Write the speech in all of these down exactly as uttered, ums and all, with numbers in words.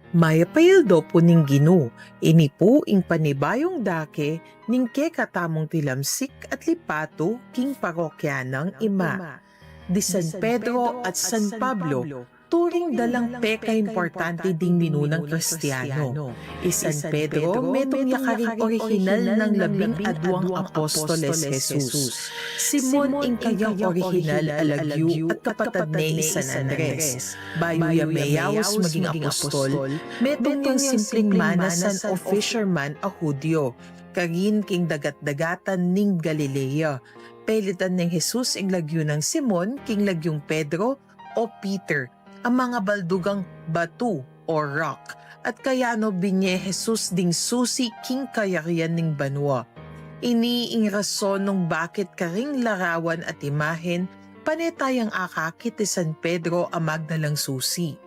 Mayap a aldo pu ning Ginu, ini pu ing panibayung dake ning kekatamung tilamsik at lipatu king parokya nang ima. Di San Pedro at San Pablo, turing da lang pekaimportante ding minunang Kristiano. I San Pedro, metung ya karing orihinal nang labing aduang apostoles Jesus. Simon ing kayang orihinal a lagyu at kapatad ne i San Andres. Bayu ya meyaus maging apostol, metung yang simpling manasan o fisherman a Judio, karin king dagat-dagatan ning Galilea. Pelitan neng Jesus ing lagyu nang Simon king lagyung Pedro o Peter, a mangabaldugang batu o rock, at kayano binye Jesus ding susi king kayarian ning banua. Ini ing rason nung bakit karing larawan at imahen, pane tayang akakit i San Pedro a magdalang susi.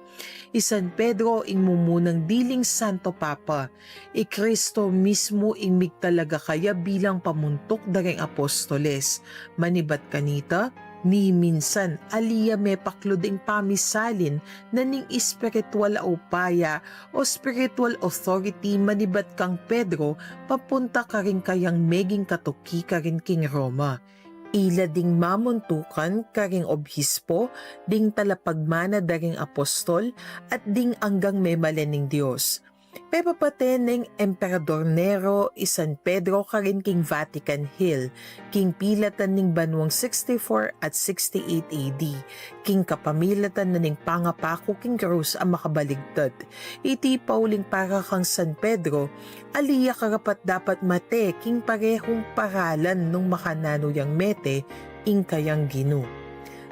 I San Pedro ing mumunang diling Santo Papa, i Kristo mismu ing migtalaga kaya bilang pamuntuk da ring apostoles. Manibat kanita, ni minsan ali ya mepaklud ing pamisalin na ning espiritual a upaya o spiritual authority manibat kang Pedro papunta karing kayang meging katuki karin king Roma. Ila ding mamuntukan karing obispo, ding talapagmana da ring apostol, at ding anggang memalen ning Dios. Pepapate neng Emperador Nero i San Pedro karin king Vatican Hill, king pilatan ning banuang sixty-four at sixty-eight A D, king kapamilatan na ning pangapaku king krus a makabaligtad. Iti pa uling para kang San Pedro, ali ya karapat-dapat mate king parehung paralan nung makananu yang mete ing kayang Ginu.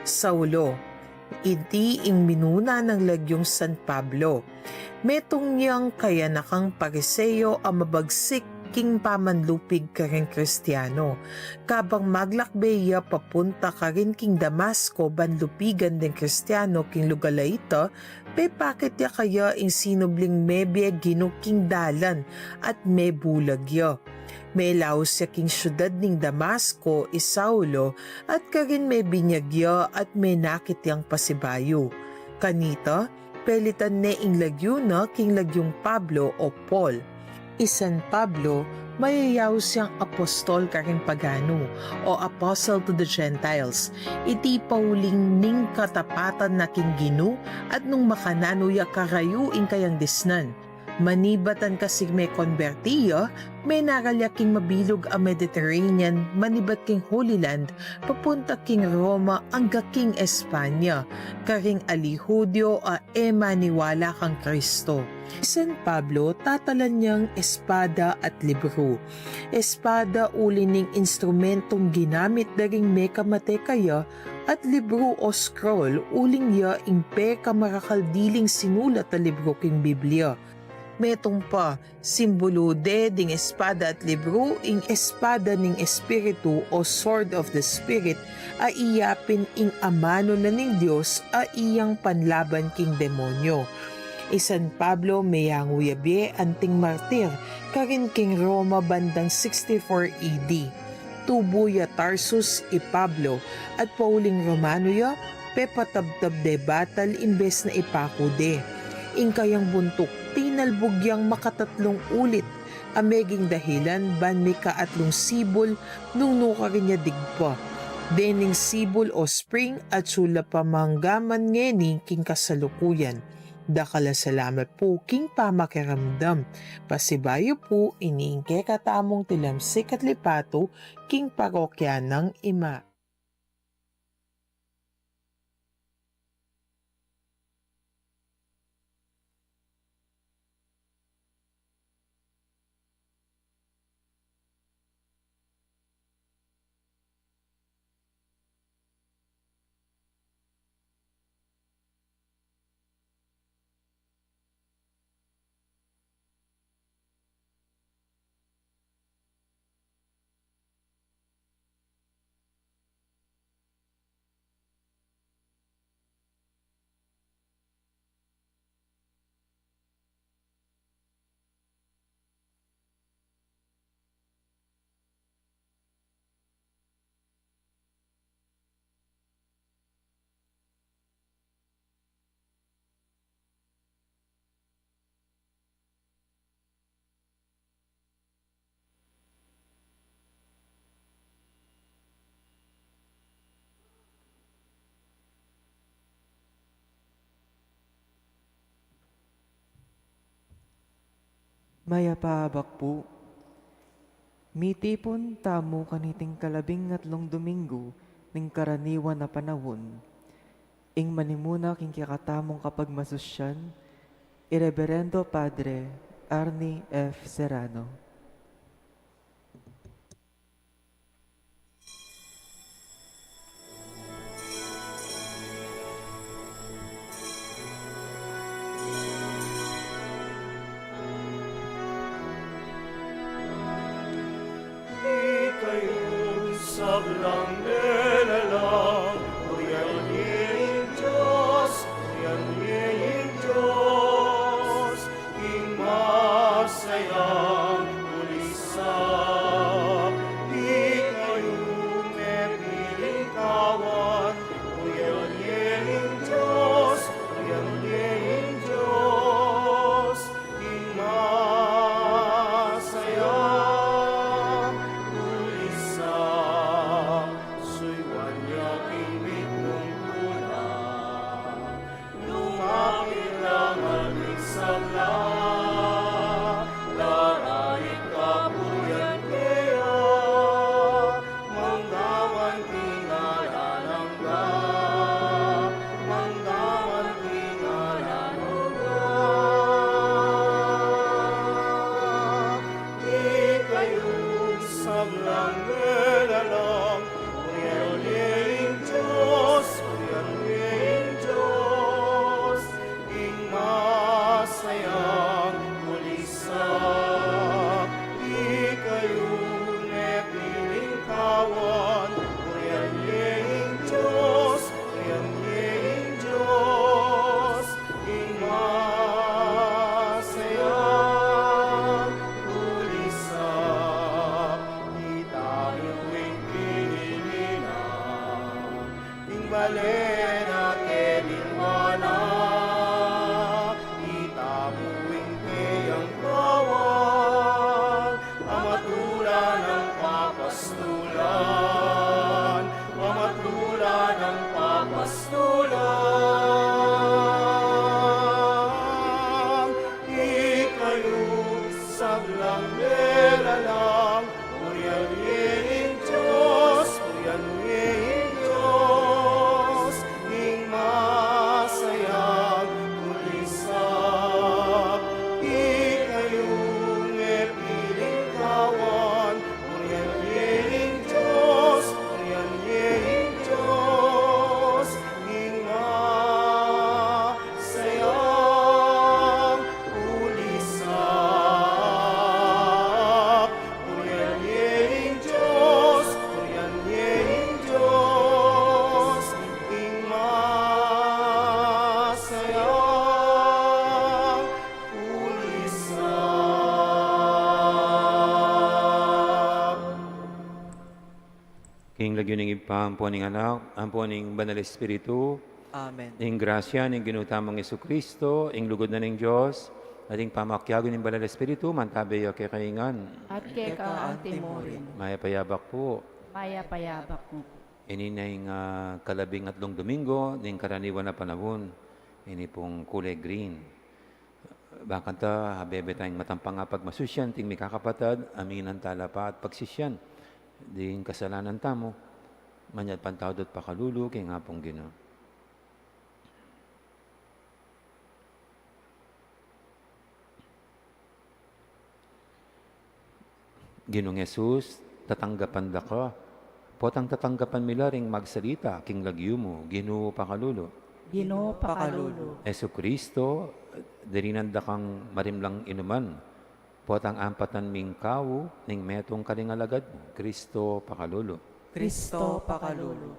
Saulo, iti ing minuna nang lagyung San Pablo. Metung yang kayanakang Pariseo a mabagsik king pamanlupig karing Kristiano. Kabang maglakbe ya papunta karin king Damasco ban lupigan ding Kristiano king lugal a ita, pepakit ya kaya ing sinubling mebie Ginu king dalan at mebulag ya. Melaus ya king siudad ning Damasco i Saulo at karin mebinyag ya at menakit yang pasibayu. Kanita, pelitan ne ing lagyu na king lagyung Pablo o Paul. I San Pablo, mayayaus yang apostol karing paganu, o apostle to the Gentiles. Iti pa uling ning katapatan na king Ginu at nung makananu ya karayu ing kayang disnan. Manibat a kasing mekonberti ya, menaral ya king mabilug a Mediterranean, manibat king Holy Land, papunta king Roma angga king Espanya, karing ali Judio a e maniwala kang Kristo. I San Pablo, tatalan yang espada at libru. Espada uli ning instrumentung ginamit da ring mekamate kaya, at libru o scroll uling ya ing pekamarakal diling sinulat a libru king Biblia. Metung pa, simbulu de ding espada at libru ing espada ning Espiritu o sword of the Spirit, a iya pin ing amanu na ning Dios a iyang panlaban king demonyo. I San Pablo meyangu ya bie anting martir karin king Roma bandang sixty-four A D. Tubu ya Tarsus i Pablo, at pauling Romano ya, pepatabtab de batal imbes na ipaku de. Ing kayang buntuk, tinalbug yang makatatlung ulit, a meging dahilan ban mikaatlung sibul nung nukarin ya digpa. Dening sibul o spring, atsu la pamanggaman ngeni king kasalukuyan. Dakal a salamat pu king pamakiramdam. Pasibayu pu, ini ing kekatamung tilamsik at lipatu king parokya nang ima. Mayap a abak pu. Mitipun tamu kaniting kalabing atlung Domingo ning karaniwan a panaun. Ing manimuna king kekatamung kapagmasusyan, i Reberendo Padre Arnie F. Serrano. Ikayung sablang lelalang, burian ye ing Dios, burian ye ing Dios, ing masayang kulisap. Ikayung mepiling kawan, burian ye ing Dios, burian ye ing Dios, ing masayang kulisap. Suyuan ya king mitmung kulang, lumapit la ngan ing sabla, daralit kapurian keya, manggawan king alang angga, manggawan king alang angga. Ikayung sablang lelalang, burian ye ing Dios, burian ye ing Dios, ing masayang kulisap. Ikayung mepiling kawan, burian ye ing Dios, burian ye ing Dios, ing masayang kulisap. Itamu ing pinili na, ing bale na keniwala. Itamu ing keyang kawan, pamatulan nang papastulan, pamatulan nang papastulan. Ikayung sablang lelalang, burian ye ing Dios, burian ye ing Dios, ing masayang kulisap. Ikayung mepiling kawan, burian ye ing Dios, burian ye ing Dios, ing masayang kulisap. Purian ye ing Dios, purian ye ing Dios, ing masayang kulisap. King lagyu ning Ibpa, ampo ning Anak, ampo ning Banal Espiritu. Amen. Ing grasya ning Ginu tamung Jesucristo, ing lugud na ning Dios, at ing pamakiabe ning Banal Espiritu, mantabe ya kekayu ngan. At keka antimurin. Mayap a yabak pu. Mayap a yabak pu. Ini na ing, ah, kalabing atlung Domingo ning karaniwan a panaun. Ini pung kule green. Bakanta, abebe tang matampang a pagmasusyan, king mikakapatad, aminan tala pa at pagsisyan ding kasalanan tamu, manyad pantawad at pakalulu king Apung Ginu. Ginung Jesus, tatanggapan da ka. Potang tatanggapan mi la ring magsalita king lagyu mu, Ginu pakalulu. Ginu pakalulu. Jesucristo, dirinan da kang marimlang inuman. Potang ampatan ming kau ning metung karing alagad mu, Cristo pakalulu. Cristo pakalulu.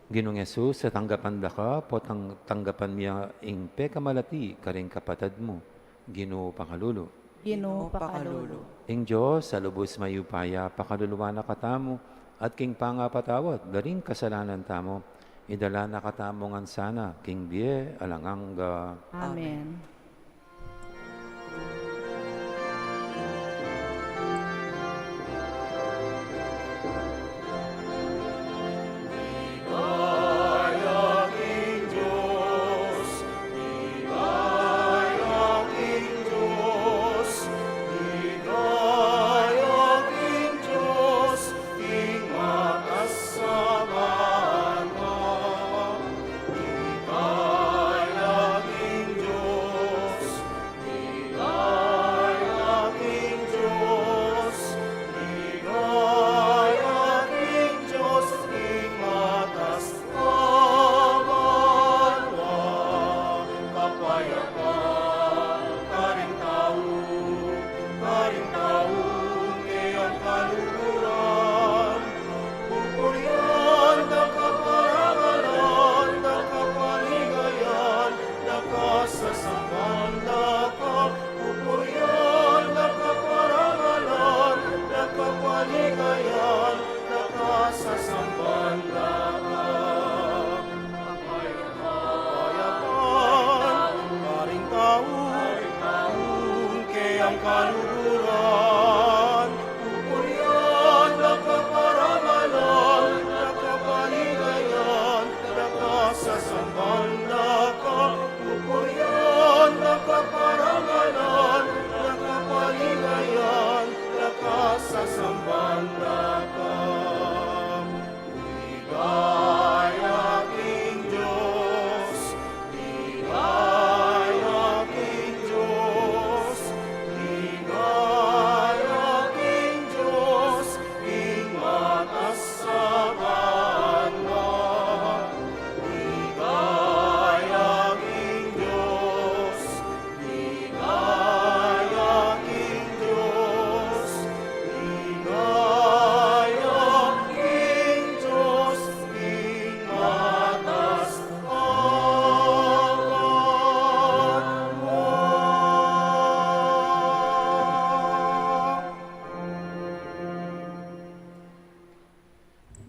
Ginung Jesus, tatanggapan da ka, potang tanggapan mi ya ing pekamalati karing kapatad mu, Ginu pakalulu. Ginu pakalulu. Ing Dios a lubus mayupaya pakaluluan na katamu, at king pangapatawad da ring kasalanan tamu, idala na katamu ngan sana king bie alang angga. Amen.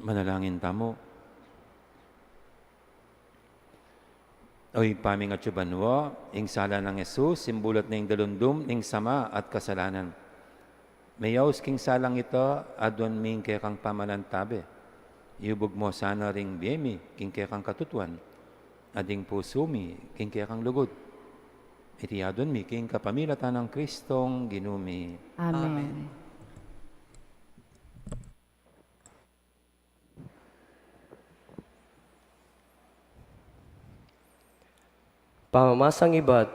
Manalangin tamu. O Ibpa ming atsu banua, ing sala nang Jesus, simbulat na ing dalundum ning sama at kasalanan. Meyaus king salang ita, aduan mi ing kekang pamalantabe. Iubug mu sana ring bie mi king kekang katutuan, at ing pusu mi king kekang lugud. Iti aduan mi king kapamilatan nang Kristong Ginu mi. Amen. Amen. Pamamasang ibat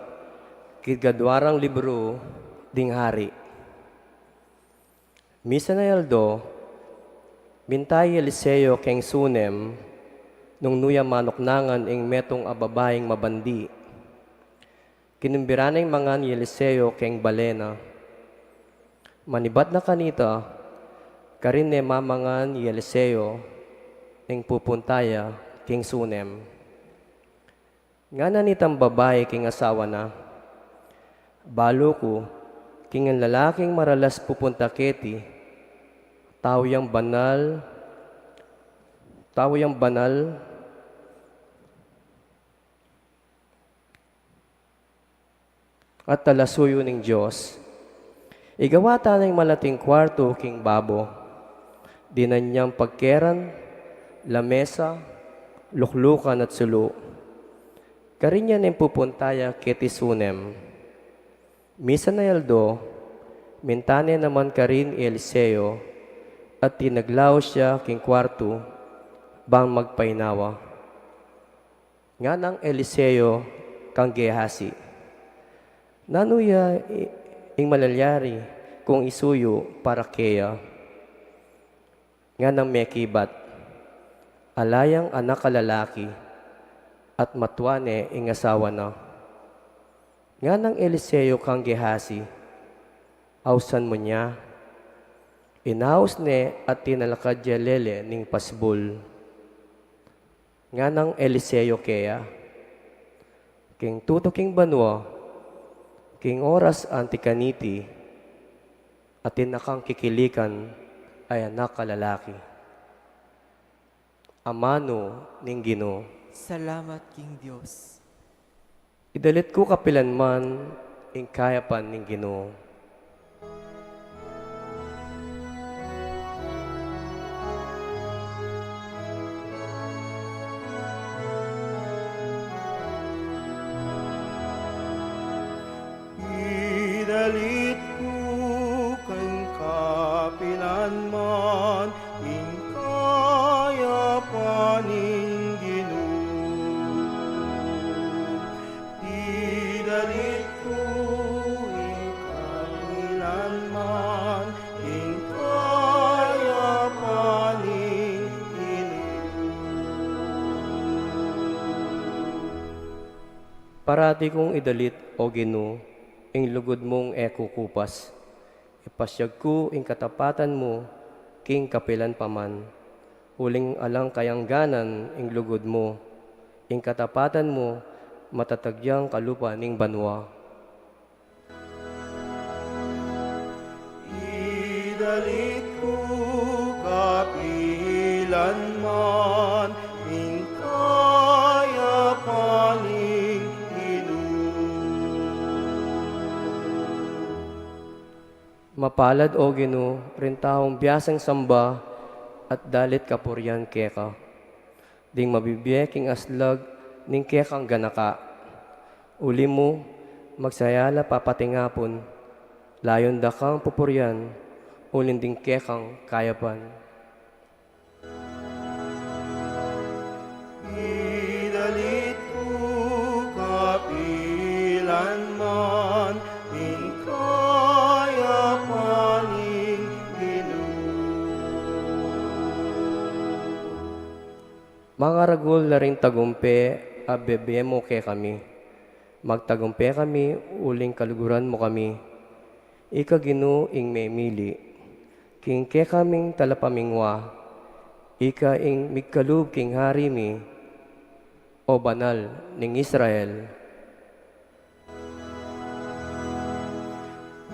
king kaduarang libru ding Hari. Misan a aldo, minta i Eliseo keng Sunem nung nu ya manuknangan ing metung a babaing mabandi. Kinumbiran neng mangan i Eliseo keng bale na. Manibat na kanita, karin ne mamangan i Eliseo ning pupunta ya king Sunem. Ngana nitang babai king asawa na, "Balu ku, king lalaking maralas pupunta keti, tau yang banal, tau yang banal, at talasuyu ning Dios. Igawa ta neng malating kuartu king babo. Dinan yang pagkeran, lamesa, luklukan at sulu. Karin ya neng pupunta ya keti Sunem." Misan a aldo, minta ne naman karin i Eliseo, at tinaglaus ya king kuartu, bang magpainawa. Nganang Eliseo kang Gehazi, "Nanu ya i-, ing malalyari kung isuyu para keya?" Nganang mekibat, "Ala yang anak a lalaki, at matua ne ing asawa na." Nganang Eliseo kang Gehazi, "Ausan mu nya." Inaus ne at tinalakad ya lele ning pasbul. Nganang Eliseo keya, "King tutu king banua, king oras anti kaniti, atin na kang kikilikan a anak a lalaki." Amanu ning Ginu. Salamat king Dios. Idalit ku kapilan man ing kayapan ning Ginu. Idalit ku kang kapilan man ing kayapan ning Ginu. Idalit ku ing kapilan man ing kayapan ning Ginu. Parati kung idalit, O Ginu, ing lugud mung e kukupas. Ipasyag ku ing katapatan mu king kapilan pa man. Uling alang kayangganan ing lugud mu, ing katapatan mu matatag yang kalupa ning banua. Idalit ku kapilan man ing kayapan ning Ginu. Mapalad, O Ginu, ring taung biasang samba at dalit kapurian keka, ding mabibie king aslag ning kekang ganaka. Uli mu, magsaya la papatingapun, layun da kang pupurian, uling ding kekang kayapan. Idalit ku kapilan man ing kayapan ning Ginu. Mangaragul la ring tagumpe a bibie mu kekami. Magtagumpe kami uling kaluguran mu kami. Ika Ginu ing memili king kekaming talapamingwa, ika ing migkalub king hari mi, O Banal ning Israel.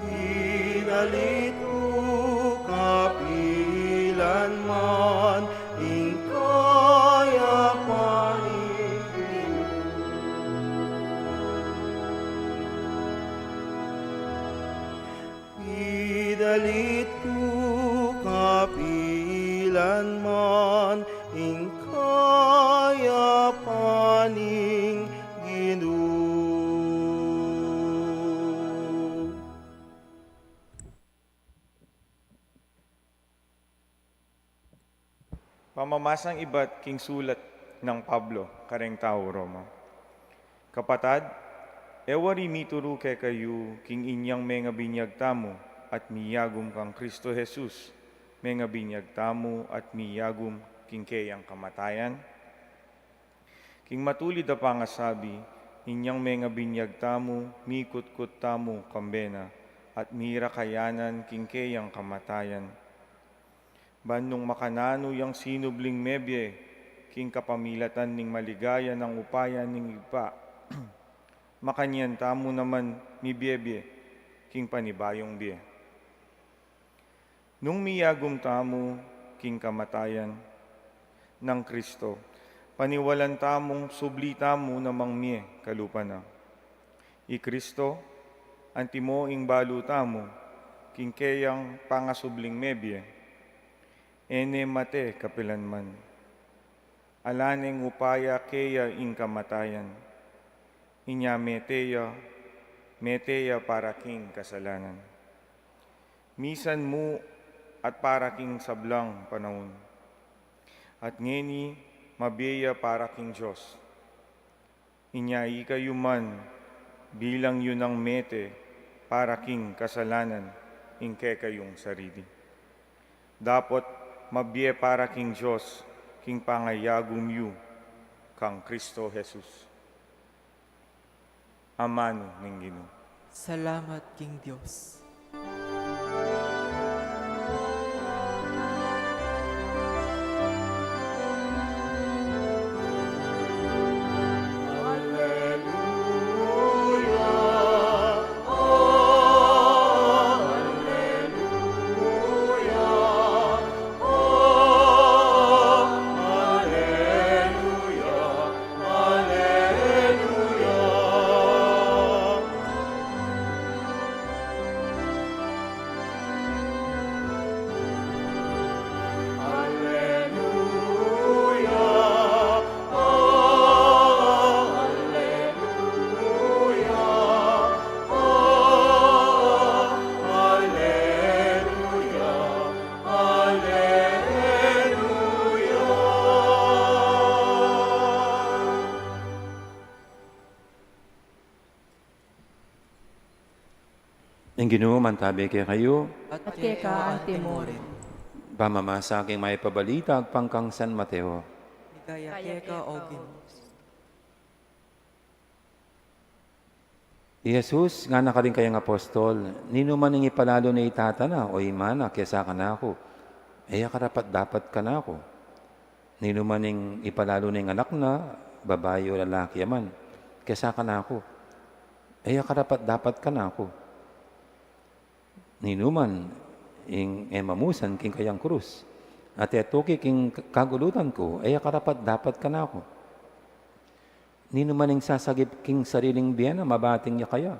Idalit ku kapilan man Kayapan ning Ginu. Idalit ku kapilan man ing kayapan ning Ginu. Pamamasang ibat king sulat nang Pablo kareng tau Roma. Kapatad, e wari mituru kekayu king inyang mengabinyag tamu at miyagum kang Kristo Jesus, mengabinyag tamu at miyagum king keyang kamatayan? King matulid a pangasabi, inyang mengabinyag tamu, mikutkut tamu kambe na, at mirakayanan king keyang kamatayan. Ban nung makananu yang sinubling mebie king kapamilatan ning maligaya nang upaya ning Ibpa, makanyan tamu naman mibiebie king panibayung bie. Nung miyagum tamu king kamatayan nang Kristo, paniwalan tamung subli tamu namang mie kalupa na. I Kristo, antimo ing balu tamu, king keyang pangasubling mebie, e ne mate kapilan man. Ala neng upaya keya ing kamatayan. Inya mete ya, mete ya para king kasalanan. Misan mu at para king sablang panaun. At ngeni, mabie ya para king Dios. Inya ikayu man, bilang yu nang mete para king kasalanan ing kekayung sarili, dapot mabie para king Dios king pangayagum yu kang Kristo Jesus. Amanu ning Ginu. Salamat king Dios. Ing Ginu mantabi kekayu. At keka antimurin. Pamamasa king Mayap a Balita agpang kang San Mateo. Ligaya keka, O Ginu. I Jesus ngana karing kayang apostol, "Ninuman ing ipalalu ne ning tata na o ima na kesa kanaku, e ya karapat-dapat kanaku. Ninuman ing ipalalu ne ning anak na, babai o lalaki ya man, kesa kanaku, e ya karapat-dapat kanaku. Ninuman ing e mamusan king kayang krus, at e tuki king kagulutan ku, e ya karapat-dapat kanaku. Ninuman ing sasagip king sariling bie na, mabating ya kaya.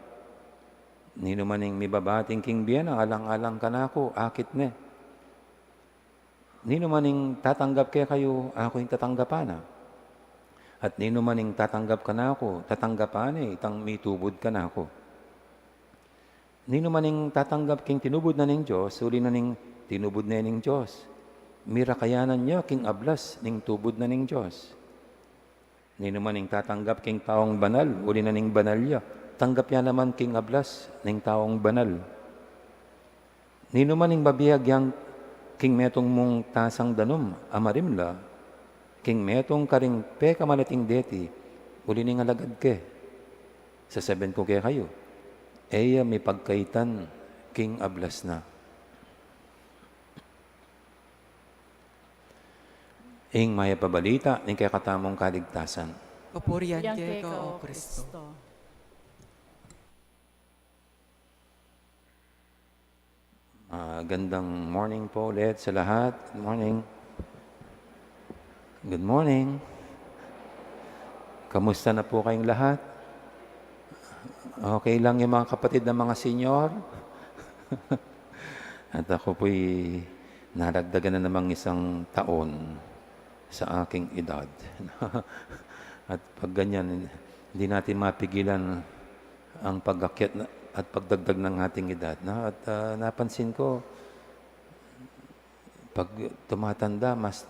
Ninuman ing mibabating king bie na, alang-alang kanaku, akit ne. Ninuman ing tatanggap kekayu, aku ing tatanggapan na. At ninuman ing tatanggap kanaku, tatanggapan ne itang mitubud kanaku. Ninuman ing tatanggap king tinubud na ning Dios, uli na ning tinubud ne ning Dios, mirakayanan ya king ablas ning tubud na ning Dios. Ninuman ing tatanggap king taung banal, uli na ning banal ya, tanggap ya naman king ablas ning taung banal. Ninuman ing mabiag yang king metung mung tasang danum a marimla king metung karing pekamalating deti, uli ning alagad ke, sasabian ku kekayu, e ya mipagkaitan king ablas na." Ing Mayap a Balita ning kekatamung kaligtasan. Kapurian keka, O Kristo. Ah, gandang morning po ulit sa lahat. Good morning. Good morning. Kamusta na po kayong lahat? Okay lang yung mga kapatid na mga senior? At ako po'y naragdagan na namang isang taon sa aking edad. At pag ganyan, hindi natin mapigilan ang pag-akyat na, at pagdagdag ng ating edad, no? At, ah, napansin ko, pag tumatanda, mas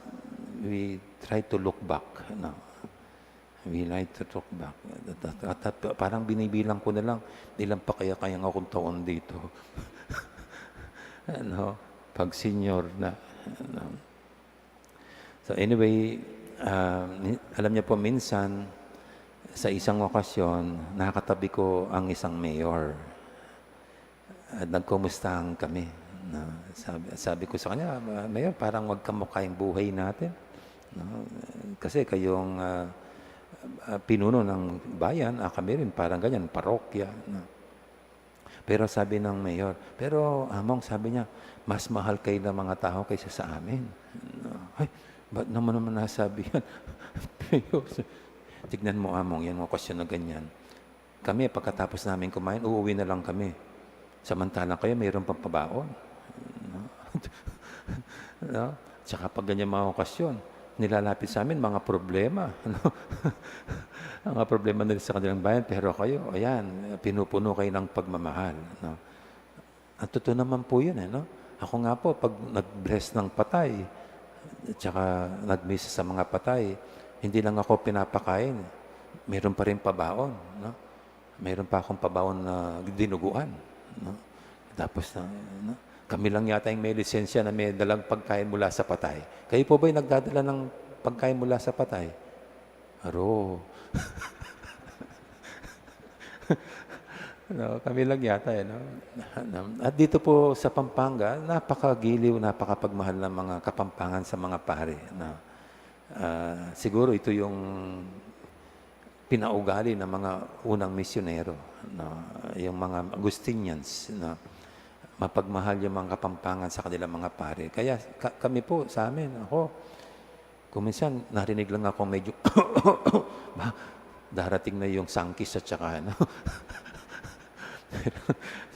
we try to look back, no? We like to look back. At, at, at, at parang binibilang ko na lang, ilan pa kaya kayang akong taon dito? Ano? Pag senior na, ano? So anyway, ah, mi-, alam niyo po, minsan, sa isang okasyon, nakatabi ko ang isang mayor. At nagkumustahan kami, no? Sabi, sabi ko sa kanya, "Ah, Mayor, parang magkamukha yung buhay natin, no? Kasi kayong, ah, ah, pinuno ng bayan, ah, kami rin, parang ganyan, parokya, no?" Pero sabi ng mayor, "Pero, Among," sabi niya, "mas mahal kayo ng mga tao kaysa sa amin." No? Ay, ba't naman naman nasabi yan? Mayor, tignan mo, Among, yung okasyon na ganyan. Kami, pagkatapos namin kumain, uuwi na lang kami. Samantalang kayo, mayroon pang pabaon. No? No? Tsaka pag ganyan mga okasyon, nilalapit sa amin, mga problema. No? Mga problema nila sa kanilang bayan, pero kayo, ayan, pinupuno kayo ng pagmamahal. No? At totoo naman po yun, eh, no? Ako nga po, pag nag-bless ng patay, at saka nagmisa sa mga patay, hindi lang ako pinapakain, meron pa rin pabaon, no? Meron pa akong pabaon na dinuguan, no? Tapos, na, no? Kami lang yata yung may lisensya na may dalang pagkain mula sa patay. Kayo po ba'y nagdadala ng pagkain mula sa patay? Aro. No, kami lang yata, eh, no? At dito po sa Pampanga, napakagiliw, napakapagmahal ng mga Kapampangan sa mga pari, no? Ah, siguro ito yung pinaugali ng mga unang misyonero, no? Yung mga Agustinians, no? Mapagmahal yung mga Kapampangan sa kanilang mga pari. Kaya ka-, kami po, sa amin, ako, kung minsan, narinig lang ako medyo, ba, darating na yung sangkis at saka, ano,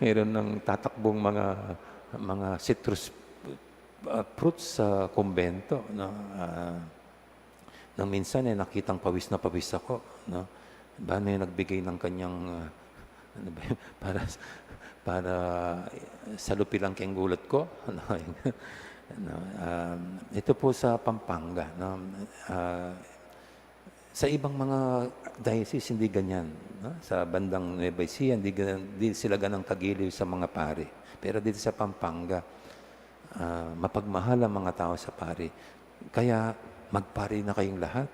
meron ng tatakbong mga, mga citrus, ah, fruits sa kumbento, no? Ah, nang minsan, eh, nakitang pawis na pawis ako, no? Ba, may nagbigay ng kanyang, ah, ano ba yun? Para, para salupi lang keng gulat ko. Ano, yun. Ano, um, ito po sa Pampanga, no? Ah, sa ibang mga diocese, hindi ganyan, no? Sa bandang Nueva Ecija, hindi ganyan, hindi sila ganang kagiliw sa mga pari. Pero dito sa Pampanga, ah, mapagmahal ang mga tao sa pari. Kaya magpari na kayong lahat.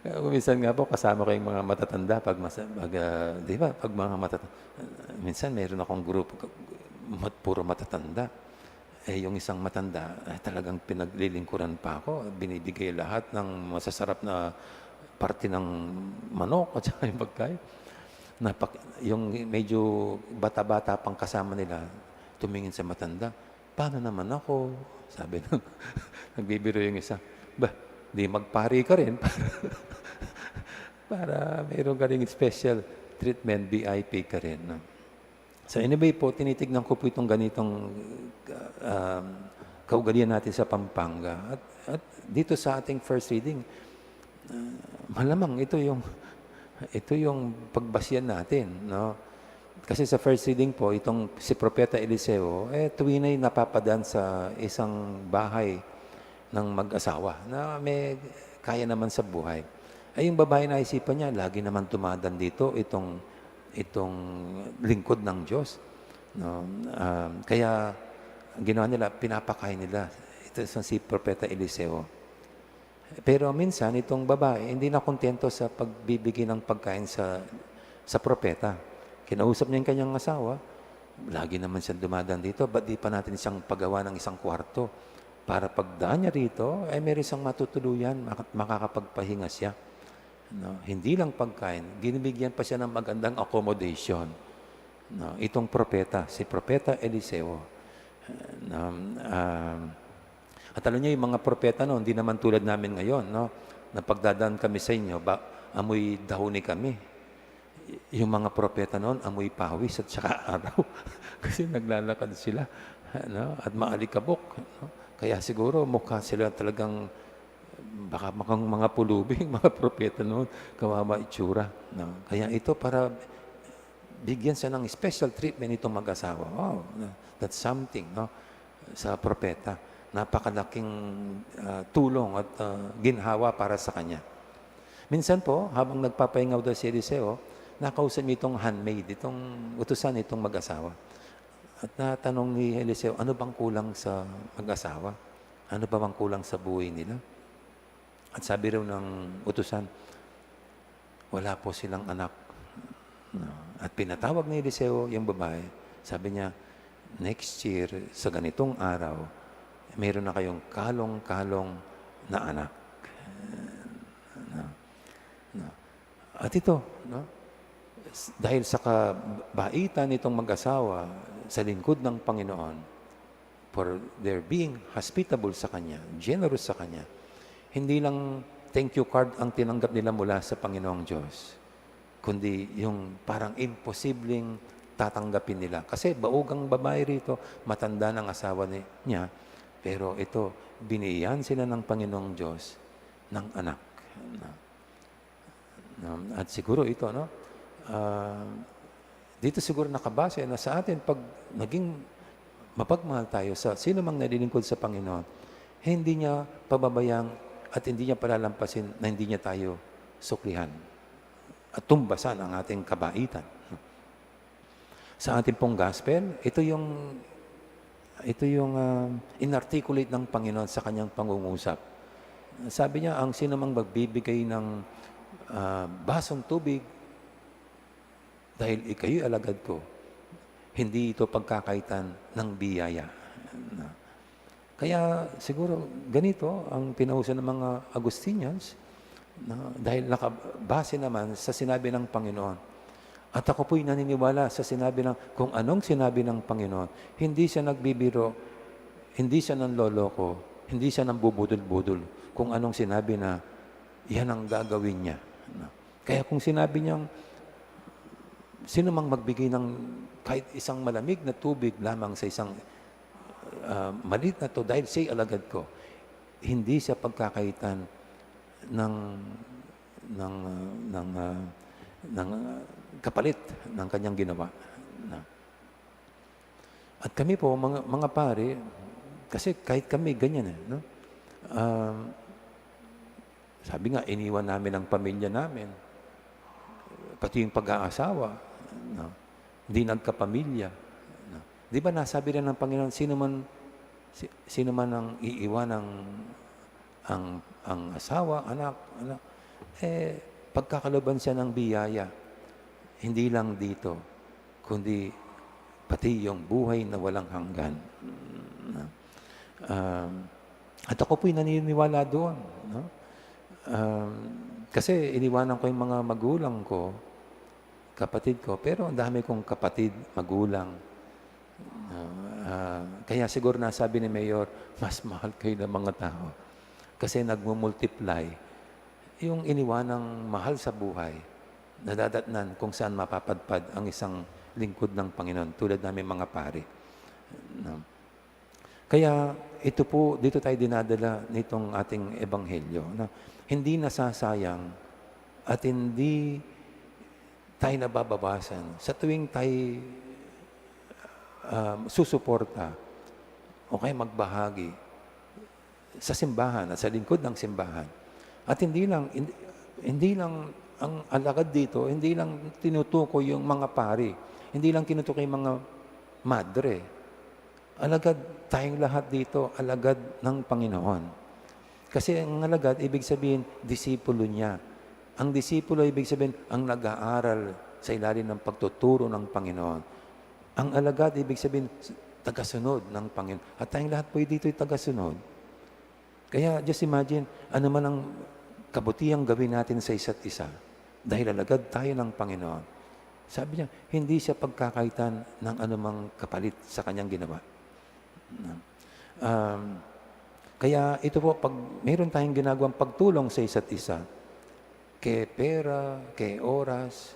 Kaya minsan nga po, kasama ko yung mga matatanda pag masa-, pag, ah, di ba, pag mga matata-, minsan mayroon akong grupo, mat-, puro matatanda. Eh, yung isang matanda, eh, talagang pinaglilingkuran pa ako. Binibigay lahat ng masasarap na parte ng manok at saka yung pagkain. Napak-, yung medyo bata-bata pang kasama nila, tumingin sa matanda, "Paano naman ako?" Sabi ng, nagbibiro yung isa, "Ba, di magpari ka rin para, para mayroon ka ring special treatment, V I P ka rin," no? So anyway po, tinitignan ko po itong ganitong, um, kaugalian natin sa Pampanga. At, at dito sa ating first reading, ah, malamang ito yung, ito yung pagbasihan natin, no? Kasi sa first reading po, itong si Propeta Eliseo, eh, tuwina'y napapadaan sa isang bahay ng mag-asawa na may kaya naman sa buhay. Ay, yung babae, naisipan niya, lagi naman dumadan dito itong, itong lingkod ng Diyos, no? Um, kaya ang ginawa nila, pinapakain nila. Ito sa si Propeta Eliseo. Pero minsan, itong babae, hindi na kontento sa pagbibigay ng pagkain sa, sa propeta. Kinausap niya yung kanyang asawa, "Lagi naman siyang dumadan dito, ba't di pa natin siyang pagawa ng isang kwarto? Para pagdaan niya rito, ay meron siyang matutuluyan, maka-, makakapagpahinga siya." No? Hindi lang pagkain, binibigyan pa siya ng magandang accommodation. No? Itong propeta, si Propeta Eliseo, no? Um, At alam niyo, yung mga propeta noon, hindi naman tulad namin ngayon, no? Na pagdadaan kami sa inyo, ba, amoy dahuni kami. Y-, yung mga propeta noon, amoy pawis at saka araw. Kasi naglalakad sila, no? At maalikabok, no? Kaya siguro mukha sila talagang, baka makang mga pulubing, mga propeta noon, kawawa itsura, no? Kaya ito para bigyan siya ng special treatment itong mag-asawa. Wow, that's something, no? Sa propeta. Napakalaking, ah, tulong at, ah, ginhawa para sa kanya. Minsan po, habang nagpapahinga daw si Eliseo, nakausap niya itong handmaid, itong utusan nitong mag-asawa. At natanong ni Eliseo, "Ano bang kulang sa mag-asawa? Ano ba bang kulang sa buhay nila?" At sabi raw ng utusan, "Wala po silang anak." No? At pinatawag ni Eliseo yung babae. Sabi niya, "Next year, sa ganitong araw, meron na kayong kalong-kalong na anak." No? No? At ito, no? S-, dahil sa kabaitan nitong mag-asawa sa lingkod ng Panginoon, for their being hospitable sa Kanya, generous sa Kanya, hindi lang thank you card ang tinanggap nila mula sa Panginoong Diyos, kundi yung parang imposibleng tatanggapin nila. Kasi baugang babae rito, matanda ng asawa ni-, niya, pero ito, binigyan sila ng Panginoong Diyos ng anak. No? At siguro ito, no? Ah, dito siguro nakabase na sa atin, pag naging mapagmahal tayo sa sino mang nalilingkod sa Panginoon, hindi niya pababayaan at hindi niya palalampasin na hindi niya tayo suklihan at tumbasan ang ating kabaitan. Sa ating pong gospel, ito yung, ito yung, ah, inarticulate ng Panginoon sa kanyang pangungusap. Sabi niya, "Ang sino mang magbibigay ng, ah, basong tubig dahil ikayo'y alagad ko, hindi ito pagkakaitan ng biyaya." Kaya siguro ganito ang pinauso ng mga Agustinians, no? Dahil nakabase naman sa sinabi ng Panginoon. At ako po'y naniniwala sa sinabi ng, kung anong sinabi ng Panginoon. Hindi siya nagbibiro, hindi siya nanloloko, hindi siya nambubudol-budol. Kung anong sinabi na, yan ang gagawin niya. No? Kaya kung sinabi niyang, sino mang magbigay ng kahit isang malamig na tubig lamang sa isang, ah, maliit na to, dahil siya'y alagad ko, hindi siya pagkakaitan ng, ng, ah, ng, ah, ng, ah, kapalit ng kanyang ginawa. Na. At kami po, mga, mga pari, kasi kahit kami, ganyan eh, no? Um, sabi nga, iniwan namin ang pamilya namin. Pati yung pag-aasawa, no? Hindi nagkapamilya, no? Di ba nasabi rin ng Panginoon, sino man, si-, sino man ang iiwan ang, ang, ang asawa, anak, anak, eh, pagkakaloban siya ng biyaya. Hindi lang dito, kundi pati yung buhay na walang hanggan. Um, at ako po'y naniniwala doon, no? Um, kasi iniwanan ko yung mga magulang ko, kapatid ko, pero ang dami kong kapatid, magulang. Ah, ah, kaya siguro nasabi ni Mayor, "Mas mahal kayo ng mga tao." Kasi nagmumultiply yung iniwanang mahal sa buhay, nadadatnan kung saan mapapadpad ang isang lingkod ng Panginoon, tulad namin mga pari. No? Kaya ito po, dito tayo dinadala nitong ating ebanghelyo, na hindi nasasayang at hindi tayo nababawasan sa tuwing tayo, um, susuporta o kaya magbahagi sa simbahan at sa lingkod ng simbahan. At hindi lang, hindi, hindi lang ang alagad dito, hindi lang tinutukoy yung mga pari, hindi lang tinutukoy yung mga madre. Alagad tayong lahat dito, alagad ng Panginoon. Kasi ang alagad, ibig sabihin, disipulo niya. Ang disipulo, ibig sabihin, ang nag-aaral sa ilalim ng pagtuturo ng Panginoon. Ang alagad, ibig sabihin, s-, tagasunod ng Panginoon. At tayong lahat po dito ay tagasunod. Kaya just imagine, ano man ang kabutihang gawin natin sa isa't isa, dahil alagad tayo ng Panginoon. Sabi niya, hindi siya pagkakaitan ng anumang kapalit sa kanyang ginawa. Um, Kaya ito po, pag meron tayong ginagawang pagtulong sa isa't isa, ke pera, ke oras,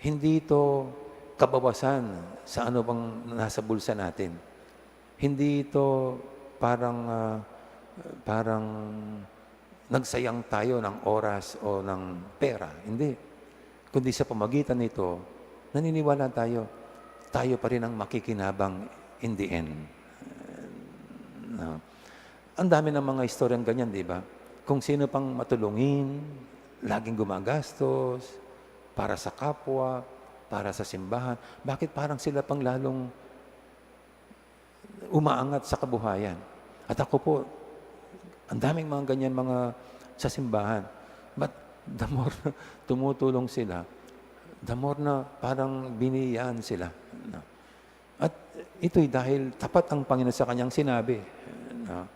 hindi ito kabawasan sa ano bang nasa bulsa natin. Hindi ito parang, ah, parang nagsayang tayo ng oras o ng pera. Hindi. Kundi sa pamagitan nito, naniniwala tayo, tayo pa rin ang makikinabang in the end. No? Ang dami ng mga istoryang ganyan, di ba? Kung sino pang matulungin, laging gumagastos, para sa kapwa, para sa simbahan. Bakit parang sila pang lalong umaangat sa kabuhayan? At ako po, ang daming mga ganyan mga sa simbahan. But the more tumutulong sila, the more na parang biniyaan sila. No? At ito'y dahil tapat ang Panginoon sa kanyang sinabi. No?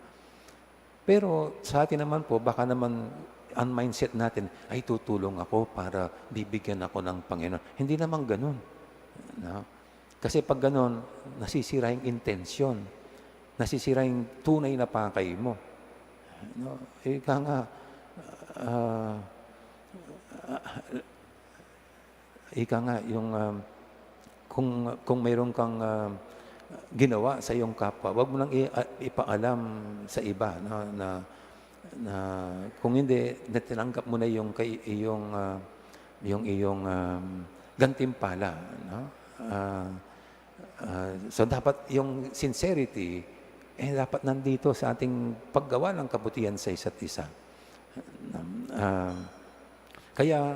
Pero sa atin naman po, baka naman ang mindset natin, "Ay, tutulong ako para bibigyan ako ng Panginoon." Hindi naman ganun. No? Kasi pag ganun, nasisira yung intensyon. Nasisira yung tunay na pakay mo. No? Ika nga, ah, ika nga, yung, um, kung, kung mayroon kang, um, ginawa sa iyong kapwa, wag mo nang i-, a-, ipaalam sa iba, no, na, na kung hindi, na tinanggap mo na yung kay, iyong, ah, yung iyong, um, gantimpala, no? Ah, ah, so dapat yung sincerity, eh, dapat nandito sa ating paggawa ng kabutihan sa isa't isa. Um, ah, kaya,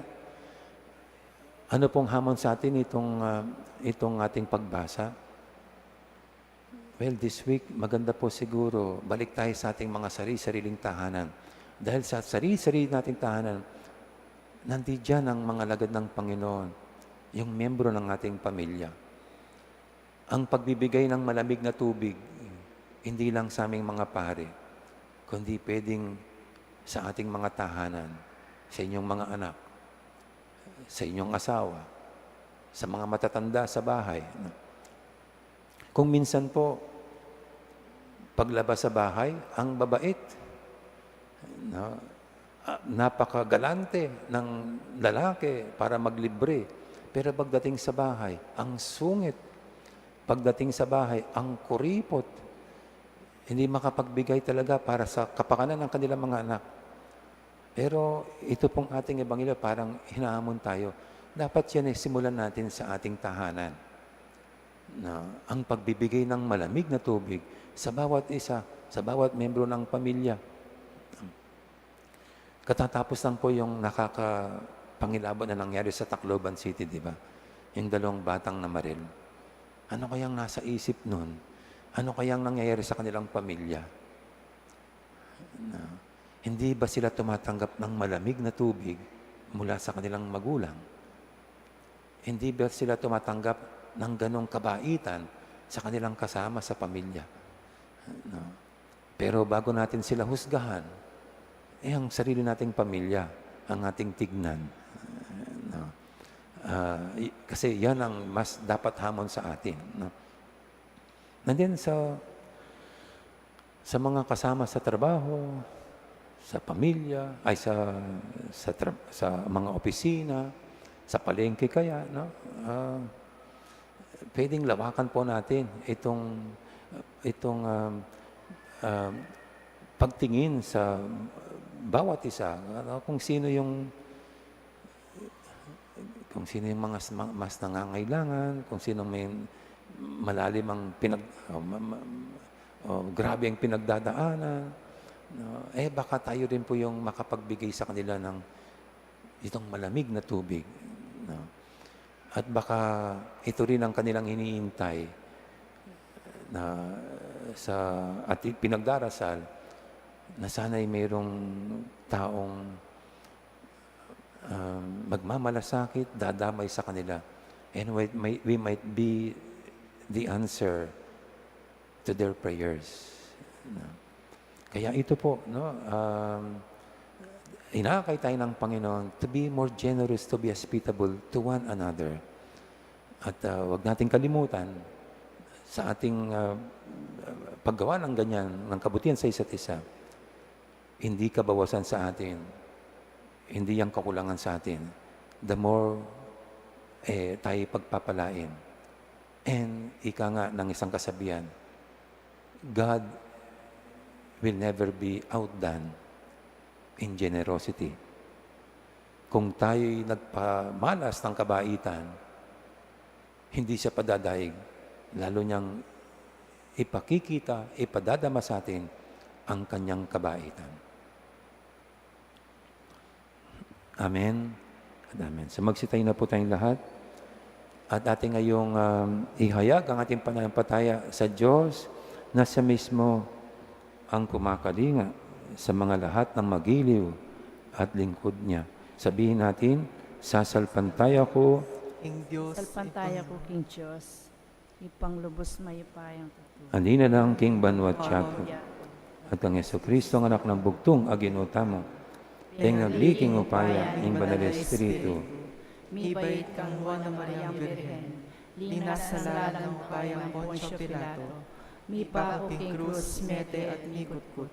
ano pong hamon sa atin itong, ah, itong ating pagbasa? Well, this week, maganda po siguro, balik tayo sa ating mga sari-sariling tahanan. Dahil sa sari-sarili nating tahanan, nandiyan ang mga lagad ng Panginoon, yung miyembro ng ating pamilya. Ang pagbibigay ng malamig na tubig, hindi lang sa aming mga pari, kundi pwedeng sa ating mga tahanan, sa inyong mga anak, sa inyong asawa, sa mga matatanda sa bahay, no? Kung minsan po, paglabas sa bahay, ang babait, no? Ah, napakagalante ng lalaki para maglibre. Pero pagdating sa bahay, ang sungit. Pagdating sa bahay, ang kuripot. Hindi makapagbigay talaga para sa kapakanan ng kanilang mga anak. Pero ito pong ating ebanghelyo, parang hinahamon tayo. Dapat yan ay simulan natin sa ating tahanan. Na ang pagbibigay ng malamig na tubig sa bawat isa, sa bawat miyembro ng pamilya. Katatapos lang po yung nakakapangilabot na nangyari sa Tacloban City, di ba? Yung dalawang batang namaril. Ano kayang nasa isip nun? Ano kayang nangyayari sa kanilang pamilya? Na, hindi ba sila tumatanggap ng malamig na tubig mula sa kanilang magulang? Hindi ba sila tumatanggap ng ganong kabaitan sa kanilang kasama sa pamilya? No? Pero bago natin sila husgahan, eh, ang sarili nating pamilya ang ating tignan. No? Ah, i-, kasi yan ang mas dapat hamon sa atin, no? And then sa, sa mga kasama sa trabaho, sa pamilya, ay, sa, sa tra-, sa mga opisina, sa palengke kaya, no? Ah, pwedeng lawakan po natin itong, itong, um, um, pagtingin sa bawat isa, ano, kung sino yung, kung sino yung mga s-, ma-, mas nangangailangan, kung sino may malalim ang pinag-, o ma-, ma-, o grabe ang pinagdadaanan, no? Eh, baka tayo rin po yung makapagbigay sa kanila ng itong malamig na tubig, no? At baka ito rin ang kanilang hinihintay na sa, at i-, pinagdarasal na sana'y mayroong taong, ah, magmamalasakit, dadamay sa kanila. And we, may, we might be the answer to their prayers. No? Kaya ito po, no, um, inaakay tayo ng Panginoon to be more generous, to be hospitable to one another. At, ah, wag nating kalimutan, sa ating, ah, paggawa ng ganyan, ng kabutihan sa isa't isa, hindi kabawasan sa atin, hindi yang kakulangan sa atin, the more, eh, tayo pagpapalain. And ika nga ng isang kasabihan, God will never be outdone in generosity. Kung tayo'y nagpamalas ng kabaitan, hindi siya padadaig, lalo niyang ipakikita, ipadadama sa atin ang kanyang kabaitan. Amen at amen. So, magsitayo na po tayong lahat. At ating ngayong, um, ihayag ang ating pananampalataya sa Diyos na siya mismo ang kumakalinga sa mga lahat ng magiliw at lingkod niya. Sabihin natin, "Sasalpantaya ko." King Diyos, Salpantaya ko king Diyos, Ibpang lubos mayupayang tutu. Ani na lang king banwa't yatu, at kang Jesucristo, ang Anak nang Bugtung a Ginu tamu. Deng nagli king upaya ning Banal a Espiritu, mibait kang Nuan a Mariang Birhen, linasa la ning upaya nang Poncio Pilato, mipaku king krus, mete at mikutkut.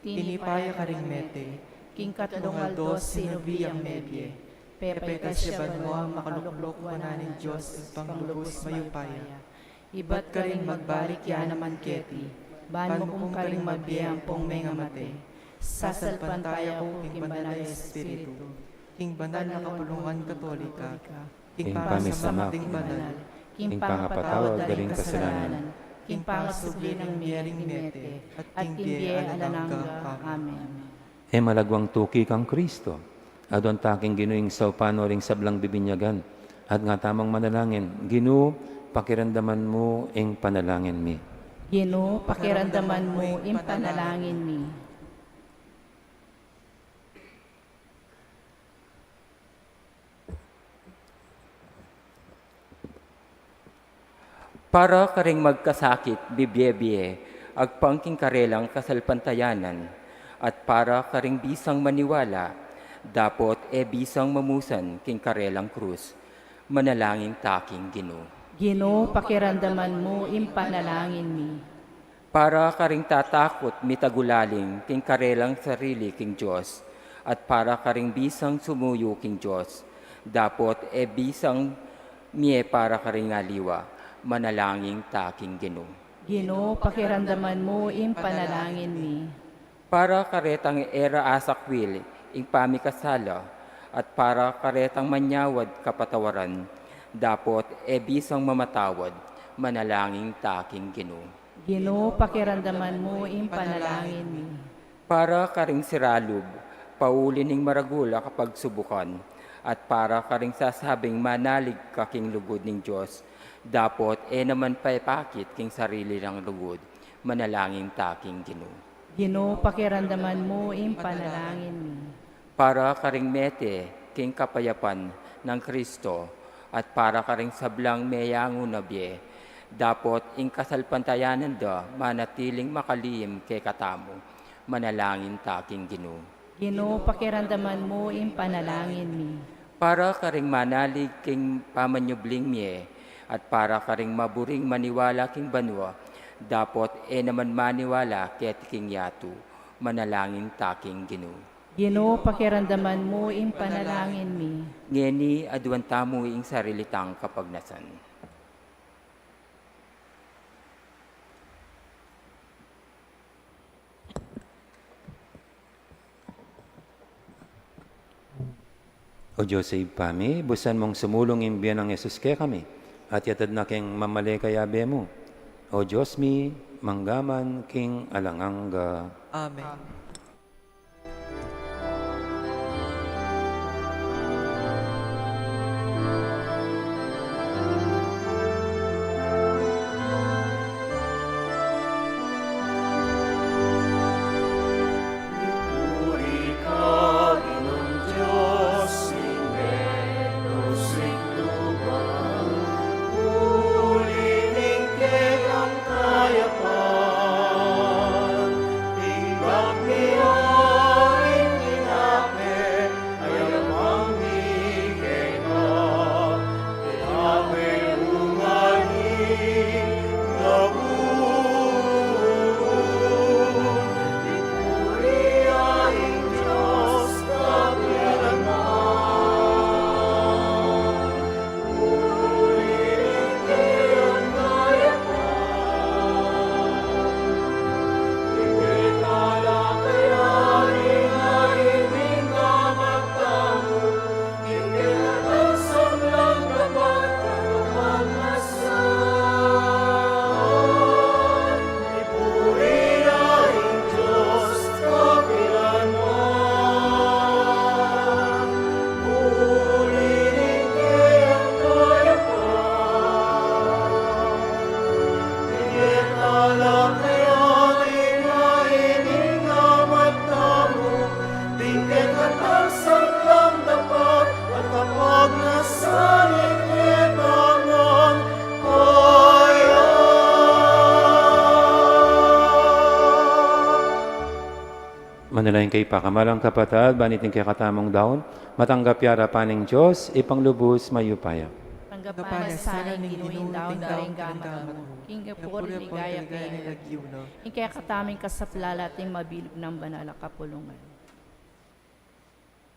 Tinipa ya karing mete, king katlung aldo sinubli yang mebie. Pepaitas ya banua, makaluklok wanan ning Dios Ibpang lubos mayupaya. Ibat karin magbalik ya naman keti, ban mukum karing mabie ampong mengamate. Sasalpantaya ku king Banal a Espiritu, king banal a kapulungan Katolika, king pamisamak ding banal, king pangapatawad da ring kasalanan, king pangasubli ning mie ring mete, at king bie alang angga. Amen. E malagwang tuki kang Kristo, aduan ta king Ginu ing saupan no ring sablang bibinyagan, at nga tamung manalangin, Ginu, pakiramdaman mu ing panalangin mi. Ginu, pakiramdaman mu ing panalangin mi. Para karing magkasakit bibie-bie, agpang king karelang kasalpantayanan, at para karing bisang maniwala, dapot e bisang mamusan king karelang krus, manalangin ta king Ginu. Ginu, pakiramdaman mu ing panalangin mi. Para karing tatakut mitagulaling king karelang sarili king Dios, at para karing bisang sumuyu king Dios, dapot e bisang mie para karing aliwa, manalangin ta king Ginu. Ginu, pakiramdaman mu ing panalangin mi. Para karetang e ra asakwil ing pamikasala, at para karetang manyawad kapatawaran, dapot e bisang mamatawad, manalangin ta king Ginu. Ginu, pakiramdaman mu ing panalangin mi. Para karing siralub, pauli ning maragul a kapagsubukan, at para karing sasabing manalig ka king lugud ning Dios, dapot e naman paipakit king sarili rang lugud, manalangin ta king Ginu. Ginu, pakiramdaman mu ing panalangin mi. Para karing mete king kapayapan nang Kristo, at para karing sablang meyangu na bie, dapot ing kasalpantayanan da manatiling makalihim kekatamu, manalangin ta king Ginu. Ginu, pakiramdaman mu ing panalangin mi. Para karing manalig king pamanyubling mie, at para karing maburing maniwala king banua, dapot e naman maniwala keti king yatu, manalangin ta king Ginu. Ginu, pakiramdaman mu ing panalangin mi. Ngeni aduan tamu ing sarili tang kapagnasan. O Dios a Ibpa mi, busan mung sumulung ing bie nang Jesus kekami, at yatad na keng mamale kayabe mu. O Dios mi, mangga man king alang angga. Amen. Manalangin kayu pakamalan kung kapatad, ban iting kekatamung daun, matanggap ya arapan ning Dios, Ibpang lubus mayupaya. Tanggapan na sana ning Ginu ing daun da ring gamat mu, king kapurian at ligaya ning lagyu na, ing kekatamung kasaplalan at ing mabilug nang banal a kapulungan.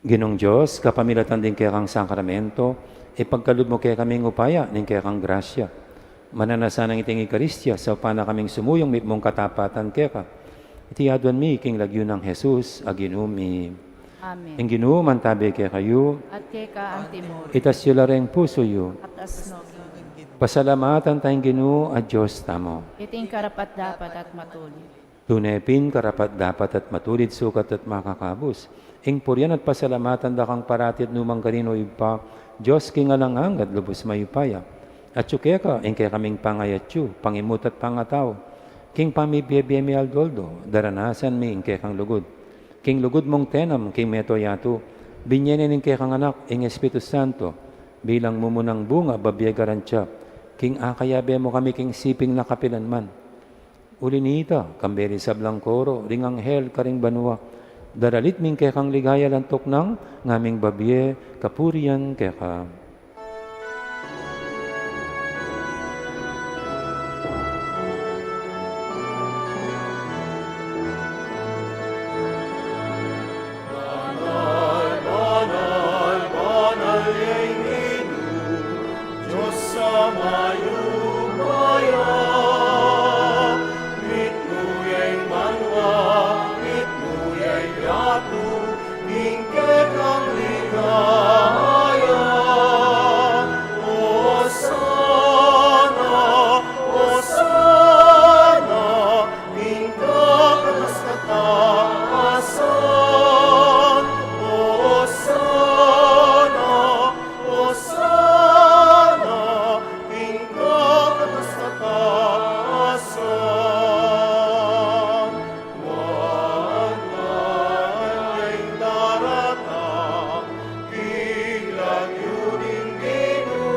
Ginung Dios, kapamilatan ding kekang sakramento, ipagkalub mu kekami ing upaya ning kekang grasya. Mananu na sanang iting Eukaristia, saupan na kaming sumuyung mipnung katapatan keka. Iti aduan mi king lagyu nang Jesus a Ginu mi. Amen. Ing Ginu mantabi kekayu. At keka antimu rin. Itas yu la ring pusu yu. At asno king Ginu. Pasalamatan taya ing Ginu a Dios tamu. Iti ing karapat-dapat at matulid. Tune pin karapat-dapat at matulid, sukat at makakabus ing purian at pasalamatan da kang parati at nukarin man, O Ibpa, Dios king alang angga at lubus mayupaya. Atyu keka ing kekaming pangayatyu, pangimut at pangatau. King pamibie-bie mi aldo-aldo, daranasan mi ing kekang lugud. King lugud mung tenam king mabilug a yatu, binie ne ning kekang Anak ing Espiritu Santo, bilang mumunang bunga, babie garantiya, king akayabe mu kami king siping na kapilan man. Uli na nita, kambe ring sablang koro ring anghel karing banua, daralit mi ing kekang ligaya, lantuk nang ngaming babie kapurian keka. Banal, banal, banal ya ing Ginu, Dios a mayupaya. Mitmu ya ing banua, mitmu ya ing yatu, ing kekang ligaya. Osana, Osana, king kakatas-katasan. Osana, Osana, king kakatas-katasan. Nuan, nuan ya ing daratang king lagyu ning Ginu.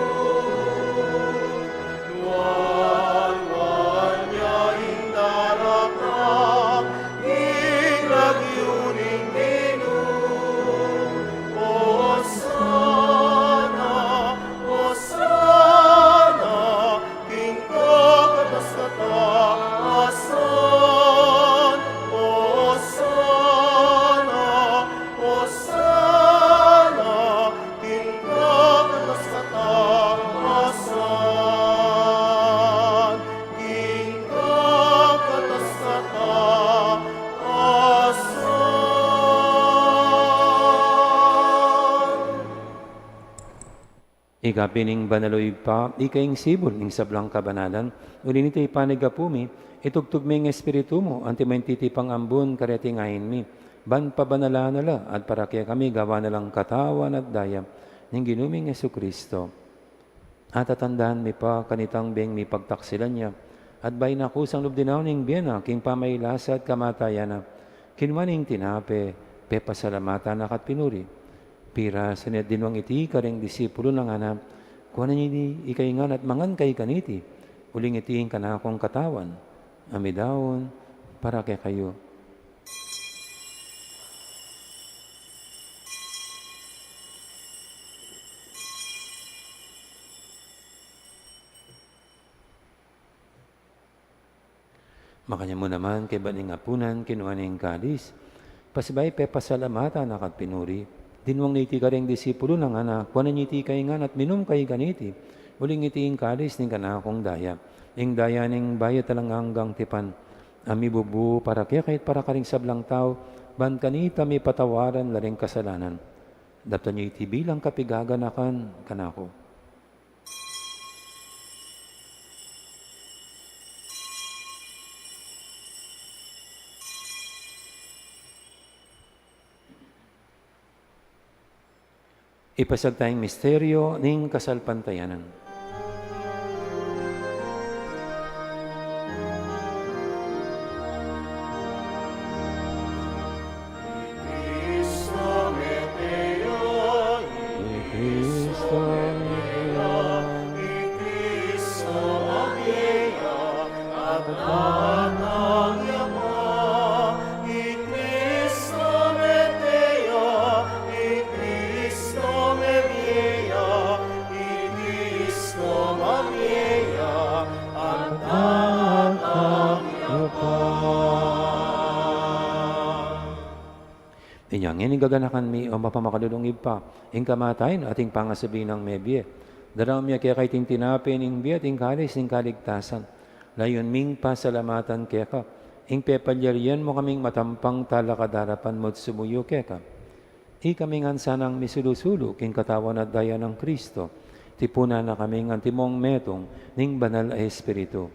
Nuan, nuan ya ing daratang king lagyu ning Ginu. Osana, Osana, king kakatas-katasan. Osana, Osana, king kakatas-katasan, king kakatas-katasan. Ika pin ing banal, O Ibpa, ika ing sibul ning sablang kabanalan, uli nita ipanyawad mu, itubud mu ing Espiritu mu, anti maintitipang ambun kareting ain mi, ban pabanalan na la, at para kekami gawan na lang katawan at daya ning Ginu ming Jesucristo. At tatandanan mi pa kanitang beng mipagtaksilan ya, at bayu na kusang lub dinaun ing bie na king pamagkasakit at kamatayan na, kinua ne ing tinape, pepasalamatan na ka't pinuri, pirasu ne at dinwang iti karing disipulu na, ngana: Kuanan ye iti ikayu ngan at mangan kayu kaniti, uling iti ing kanakung katawan, a midaun para kekayu. Makanyan mu naman, kaybat ning apunan, kinua ne ing kalis, pasibayu pepasalamatan na ka't pinuri, dinwang ne iti karing disipulu na, ngana: Kuanan ye iti ikayu ngan at minum kayu kaniti, uling iti ing kalis ning kanakung daya, ing daya ning bayu at alang anggang tipan, a mibubu para kekayu at para karing sablang tau, ban kanita mipatawaran la ring kasalanan. Daptan ye iti bilang kapiganakan kanaku. Ipasiag taya ing misteryu ning kasalpantayanan. Inya ngeni gaganakan mi, o mapamakalulung Ibpa, ing kamatayan at ing pangasubli nang mebie. Daraun mi keka iting tinape ning bie at ing kalis ning kaligtasan. Layun ming pasalamatan keka, ing pepalyarian mu kaming matampang talakad king arapan mu at sumuyu keka. Ikami ngan sanang misulu-sulu king katawan at daya nang Kristo, tipunan na kaming antimong metung ning Banal a Espiritu.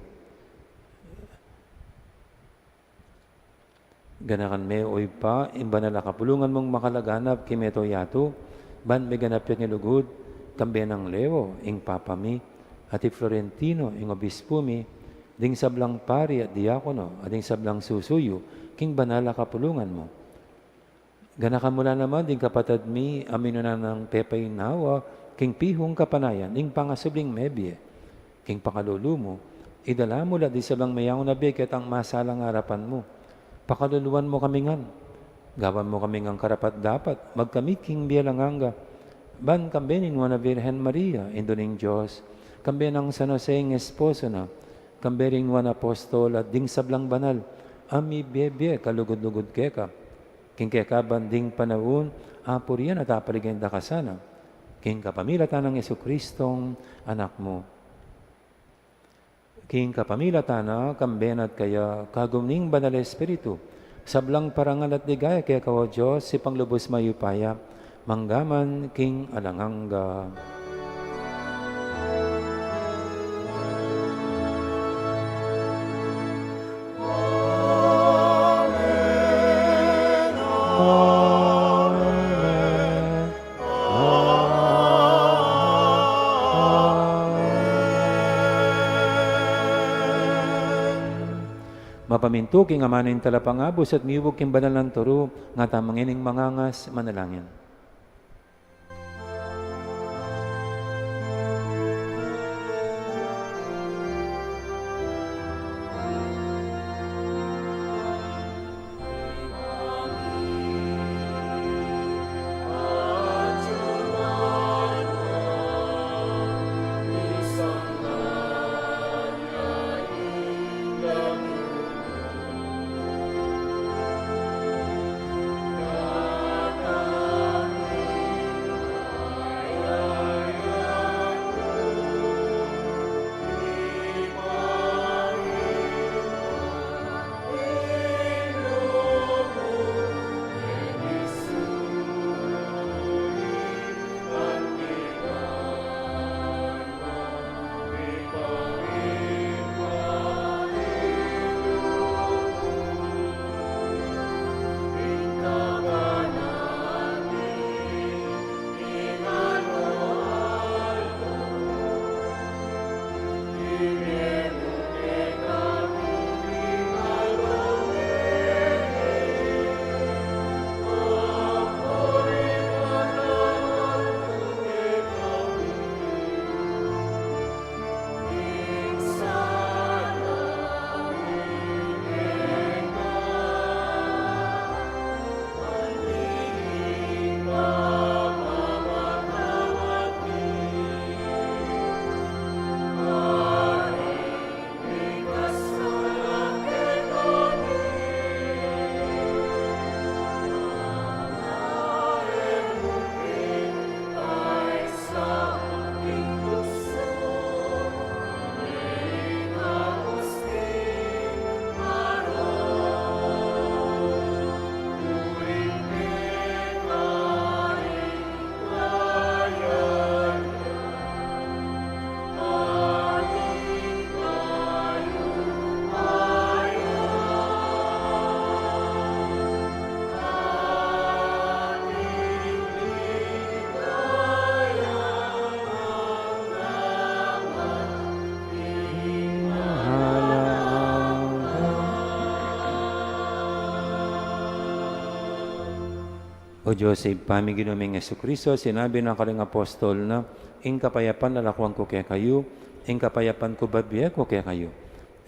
Ganakan me, o Ibpa, ing banal a kapulungan mung makalaganap king mabilug a yatu, ban miganap ya king lugud, kambe nang Leo, ing Papa mi, at i Florentino, ing Obispu mi, ding sablang pari at diakono, at ding sablang susuyu, king banal a kapulungan mu. Ganakan mu la naman ding kapatad mi a minuna nang pepainawa king pihung kapanayan ning pangasubling mebie. King pakalulu mu, idala mu la ding sablang meyaun a bie ketang masalang arapan mu. Pakaluluan mu kami ngan. Gawan mu kami ngan karapat-dapat magkamit king bie alang angga. Ban kambe ning Nuan a Virgen Maria, Indu ning Dios, kambe nang San Jose ing esposo na, kambe ring Nuan a Apostol at ding sablang banal a mibie-bie kalugud-lugud keka. King keka ban ding panaun, apurian at apaligayan da ka sana. King kapamilatan nang Jesucristong Anak mu. King kapamilatan na, kambe na at kaya, kagum ning Banal a Espiritu, sablang parangal at ligaya keka, o Dios, Ibpang lubus mayupaya, mangga man king alang angga. Amen. Amen. Mapamintu king amanung talapangabus at miyubug king banal nang turu, ngana tamu ngening mangangas, manalangin. O Dios, Ibpa mi, Ginu ming Jesucristo, sinabi na karing apostol na, "Ing kapayapan lalakuan ku kekayu, ing kapayapan ku babie ku kekayu."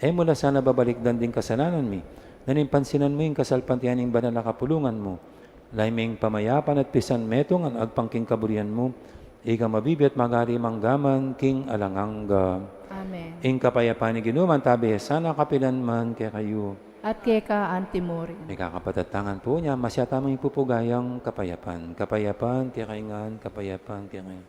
E mu la sana babalikdan ding kasalanan mi, nune pansinan mu ing kasalpantayanan ning banal a kapulungan mu. Lalam ning pamayapan at pisan metung a agpang king kaburian mu, ika mabibie at magari mangga man king alang angga. Amen. Ing kapayapan ning Ginu mantabi ya sana kapilan man kekayu. At keka anti murin. Mikakapatad tang ampo nya, masyata mung ipupugayang kapayapan. Kapayapan kekayu ngan, kapayapan kekayu.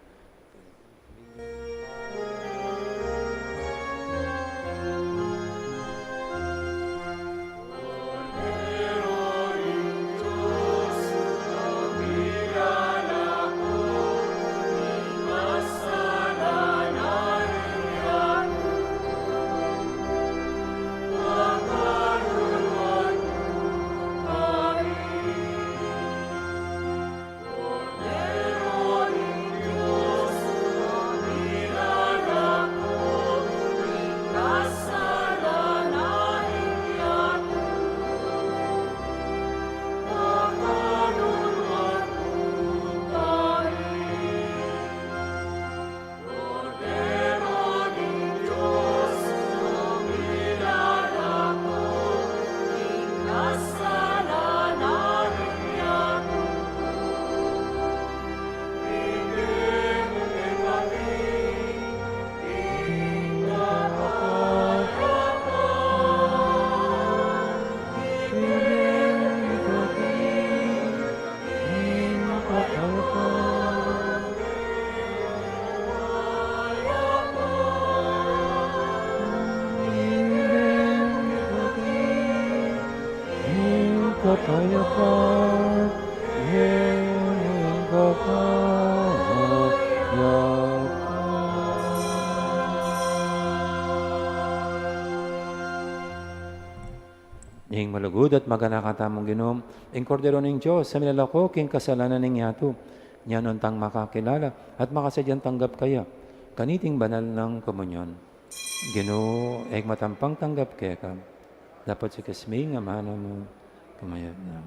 Ing malugud at maganaka tamung Ginu, ing Kordero ning Dios, a milalako king kasalanan ning yatu, nya nuan tang makakilala at makasadyang tanggap kaya kaniting banal nang komunyon. Ginu, e ku matampang tanggap keka, dapot sukyas me ing amanu mu, kumayap na.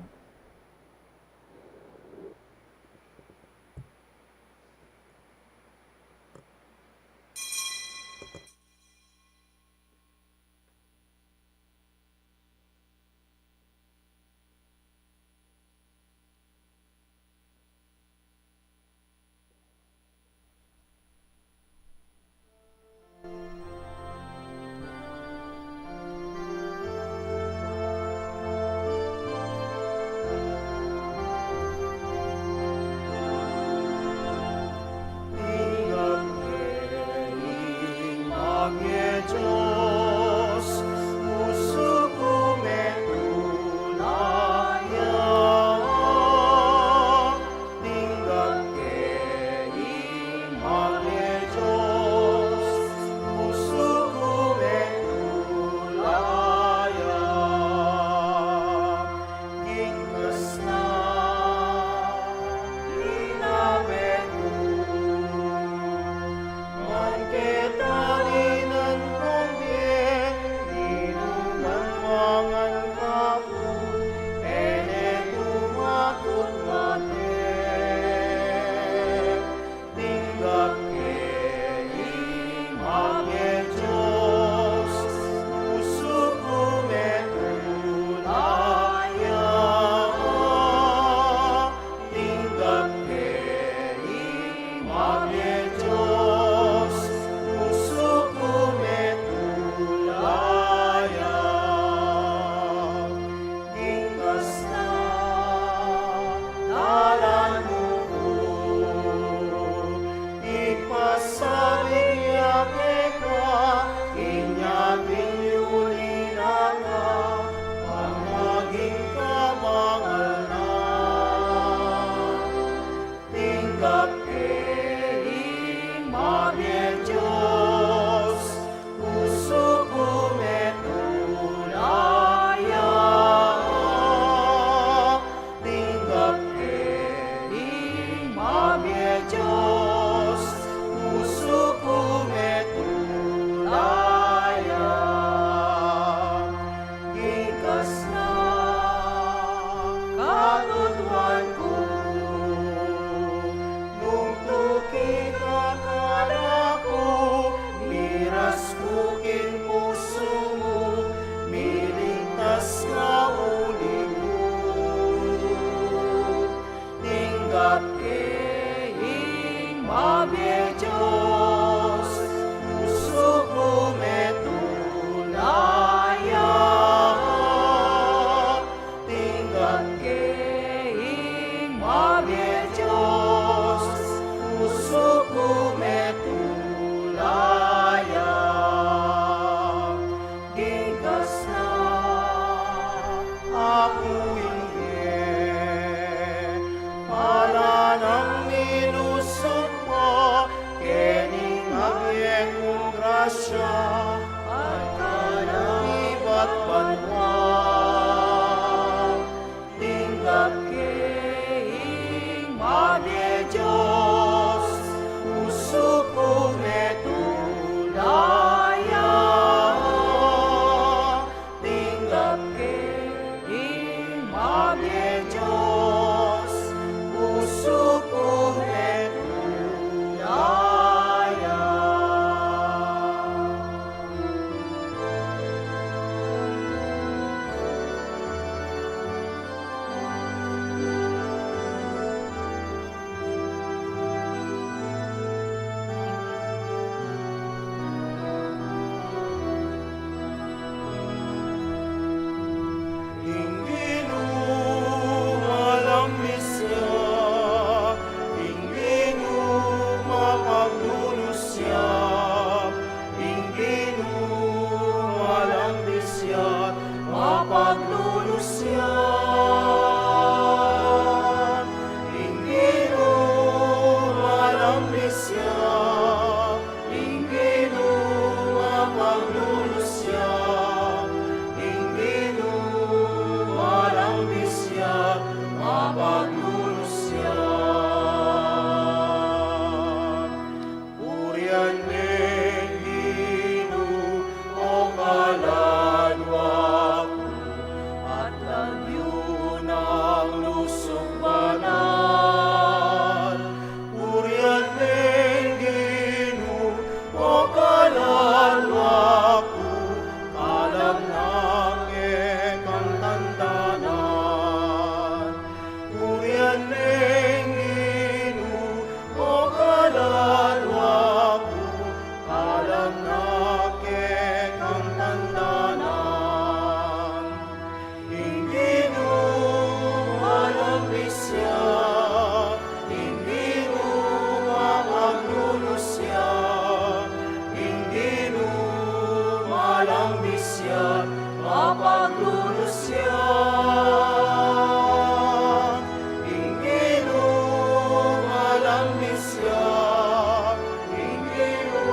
Siya at kanan ibat banua, tinggap ke ing mabie Dios, pusu ku metung daya. Tinggap ke ing mabie Dios, pusu ku metung daya. Ing Ginu malambis ya, ing Ginu mapaglulus ya, ing Ginu malambis ya, mapaglulus ya. Ing Ginu malambis ya, ing Ginu mapaglulus ya, ing Ginu malambis ya, mapaglulus ya. Purian ne ing Ginu, o kaladua ku, at lagyu nang lusuk banal. Purian ne ing Ginu, o kaladua ku, kalam na kekang tandanan. Purian ne ing Ginu, o kaladua ku, kalam na kekang tandanan. Ing Ginu malambis ya, ing Ginu mapaglulus ya, ing Ginu malambis ya, mapaglulus ya. Ing Ginu malambis ya, ing Ginu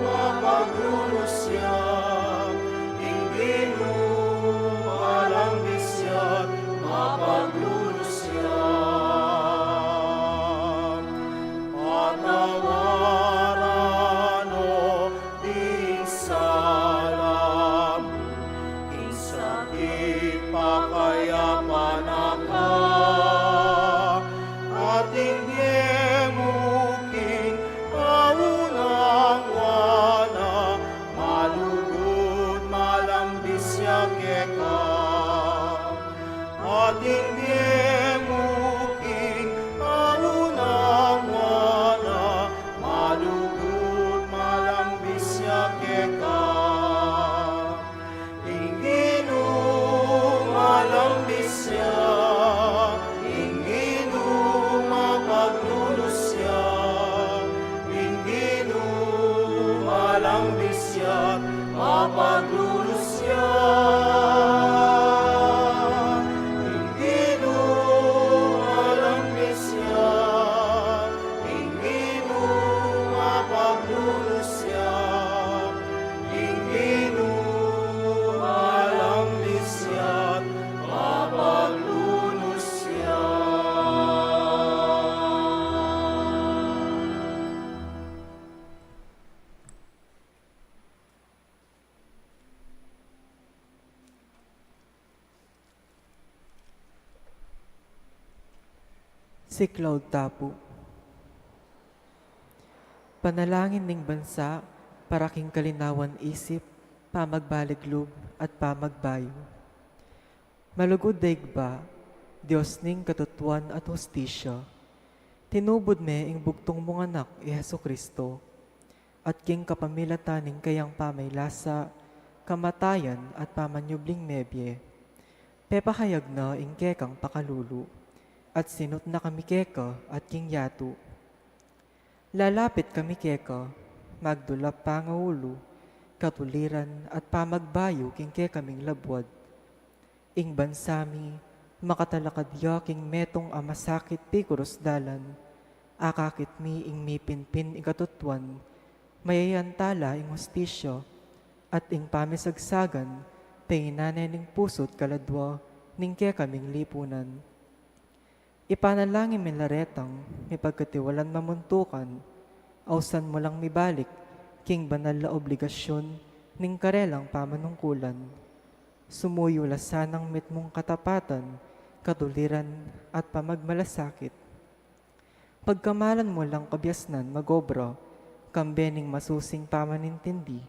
mapaglulus ya, ing Ginu malambis ya, mapaglulus ya. Patawaran no ding sala mu, ing sakit pakayapan na ka, at ing bie mu king kaunang wana, malugud malambis ya keka. At ing bie mu king kaunang wana, malugud malambis ya keka. Ing Ginu malambis ya, ing Ginu mapaglulus ya, ing Ginu malambis ya, mapaglulus ya. Ing Ginu malambis ya, ing Ginu mapaglulus ya, ing Ginu malambis ya, mapaglulus ya. Siklaud ta pu. Panalangin ning bansa para king kalinawan isip, pamagbalig lub, at pamagbayu. Malugud a Ibpa, Dios ning katutuan at hustisya, tinubud me ing bugtung mung Anak, i Jesucristo, at king kapamilatan ning kayang pamaylasa, kamatayan at pamanyubling mebie, pepahayag na ing kekang pakalulu, at sinut na kami keka at king yatu. Lalapit kami keka, magdulap pangaulu, katuliran at pamagbayu king kekaming labuad. Ing bansa mi, makatalakad ya king metung a masakit pikurus dalan, akakit mi ing mipinpin ing katutuan, Mayayan tala ing hustisya at ing pamisagsagan, painan ne ning pusu't kaladwa ning kekaming lipunan. Ipanalangin mi la retang mipagkatiwalan mamuntukan, ausan mu lang mibalik king banal a obligasyun ning karelang pamanungkulan. Sumuyu la sanang mitmung katapatan, katuliran, at pamagmalasakit. Pagkamalan mu lang kabiasnan mag-obra, kambe ning masusing pamanintindi,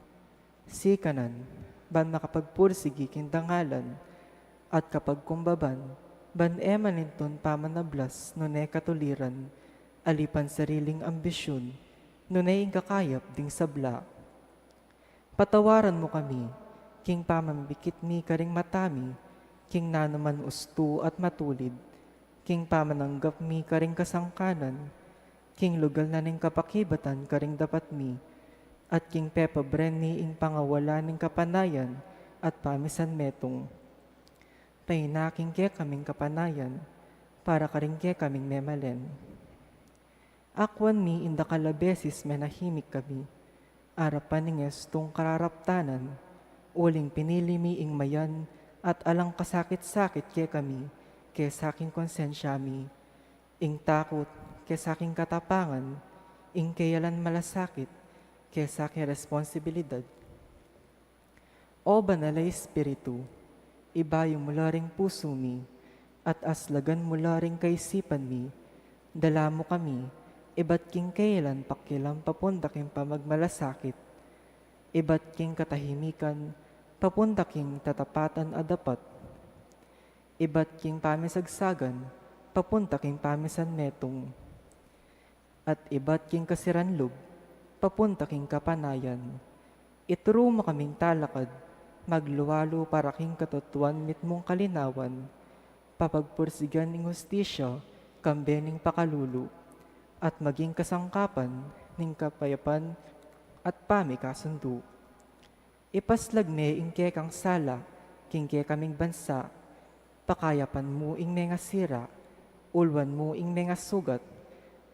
sikanan, ban makapagpursigi king dangalan, at kapagkumbaban, ban e manintun pamanablas nune katuliran, ali pansariling ambisyun, nune ing kakayap ding sabla. Patawaran mu kami, king pamamikit mi karing mata mi, king nanuman ustu at matulid, king pamananggap mi karing kasangkanan, king lugal na ning kapakibatan karing dapat mi, at king pepabren mi ing pangawala ning kapanayan at pamisan metung. Paina king kekaming kapanayan, para karing kekaming memalen. Akwan mi ing dakal a beses menahimik kami, arapan ning estung kararaptanan, uling pinili mi ing mayan at alang kasakit-sakit kekami, kesa king konsensya mi, ing takut, kesa king katapangan, ing keyalan malasakit, kesa king responsibilidad. O Banal a Espiritu, ibayu mu la ring pusu mi, at aslagan mu la ring kaisipan mi, dala mu kami, ibat king keyalan pakialam papunta king pamagmalasakit, ibat king katahimikan papunta king tatapatan a dapat, ibat king pamisagsagan papunta king pamisan metung, at ibat king kasiran lub papunta king kapanayan. Ituru mu kaming talakad maglualu para king katutuan mitmung kalinawan, papagpursigan ing hustisya kambe ning pakalulu, at maging kasangkapan ning kapayapan at pamikasundu. Ipaslag me ing kekang sala king kekaming bansa, pakayapan mu ing mengasira, ulwan mu ing mengasugat,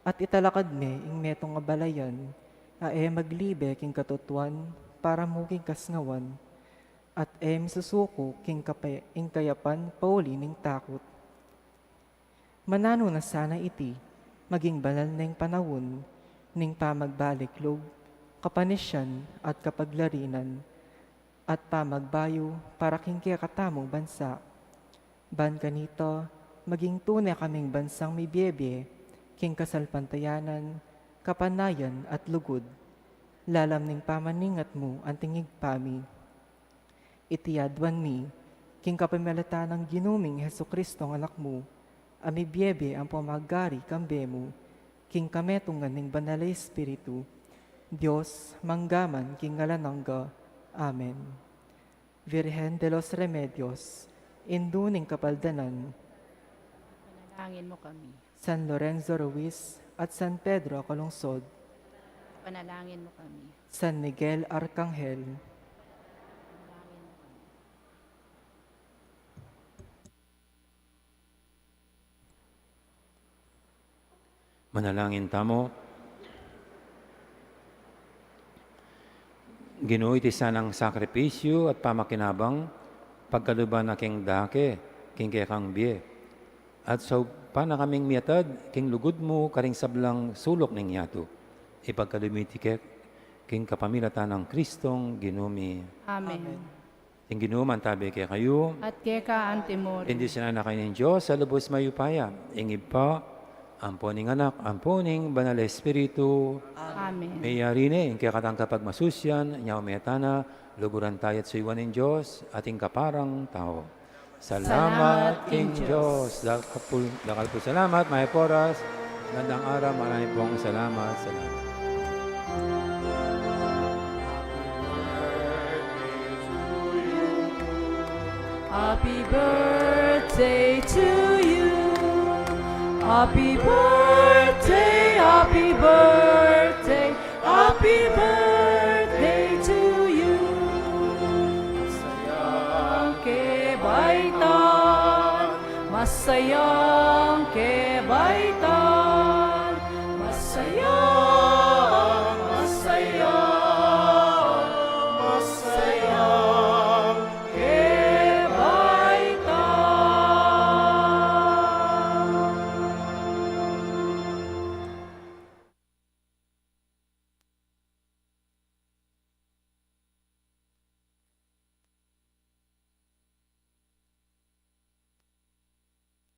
at italakad me ing metung a balayan a e maglibe king katutuan para mu king kasngawan, at e misusuku king kapay-, ing kayapan pauli ning takut. Mananu na sana iti, maging banal neng panaun ning pamagbalik lub, kapanisian at kapaglarinan, at pamagbayu para king kekatamung bansa. Ban kanita, maging tune kaming bansang mibiebie king kasalpantayanan, kapanayan at lugud, lalam ning pamaningat mu anting Ibpa mi. Iti aduan mi king kapamilatan nang Ginu ming Jesucristo a Anak mu, a mibiebie ampong magari kambe mu, king kametungan ning Banal a Espiritu, Dios, mangga man king alang angga. Amen. Virgen de los Remedios, Indu ning Kapaldanan, panalangin mu kami. San Lorenzo Ruiz at San Pedro a Calungsod, panalangin mu kami. San Miguel Arcangel, panalangin mu kami. Manalangin tamu. Ginu, iti sanang sakripisyu at pamakinabang, pagkaluban na king dake king kekang bie, at saupan na kaming miatad king lugud mu karing sablang suluk ning yatu. Ipagkalub mi iti keka king kapamilatan nang Kristong Ginu mi. Amen. Amen. Ing Ginu mantabi kekayu. At keka antimurin. Bendisyunan na kayu ning Dios a lubus mayupaya, ing Ibpa, ampo ning Anak, ampo ning Banal a Espiritu. Amen. Meyari ne ing kekatang kapagmasusian, inya ume tana, luguran taya at suyuan ning Dios at ing kaparang tau. Salamat king Dios. Dakal pu, dakal pung salamat, mayap a oras. Magandang araw, marami pong salamat. Salamat. Happy birthday to you. Happy birthday, happy birthday, happy birthday to you. Masayang kebaitan, masayang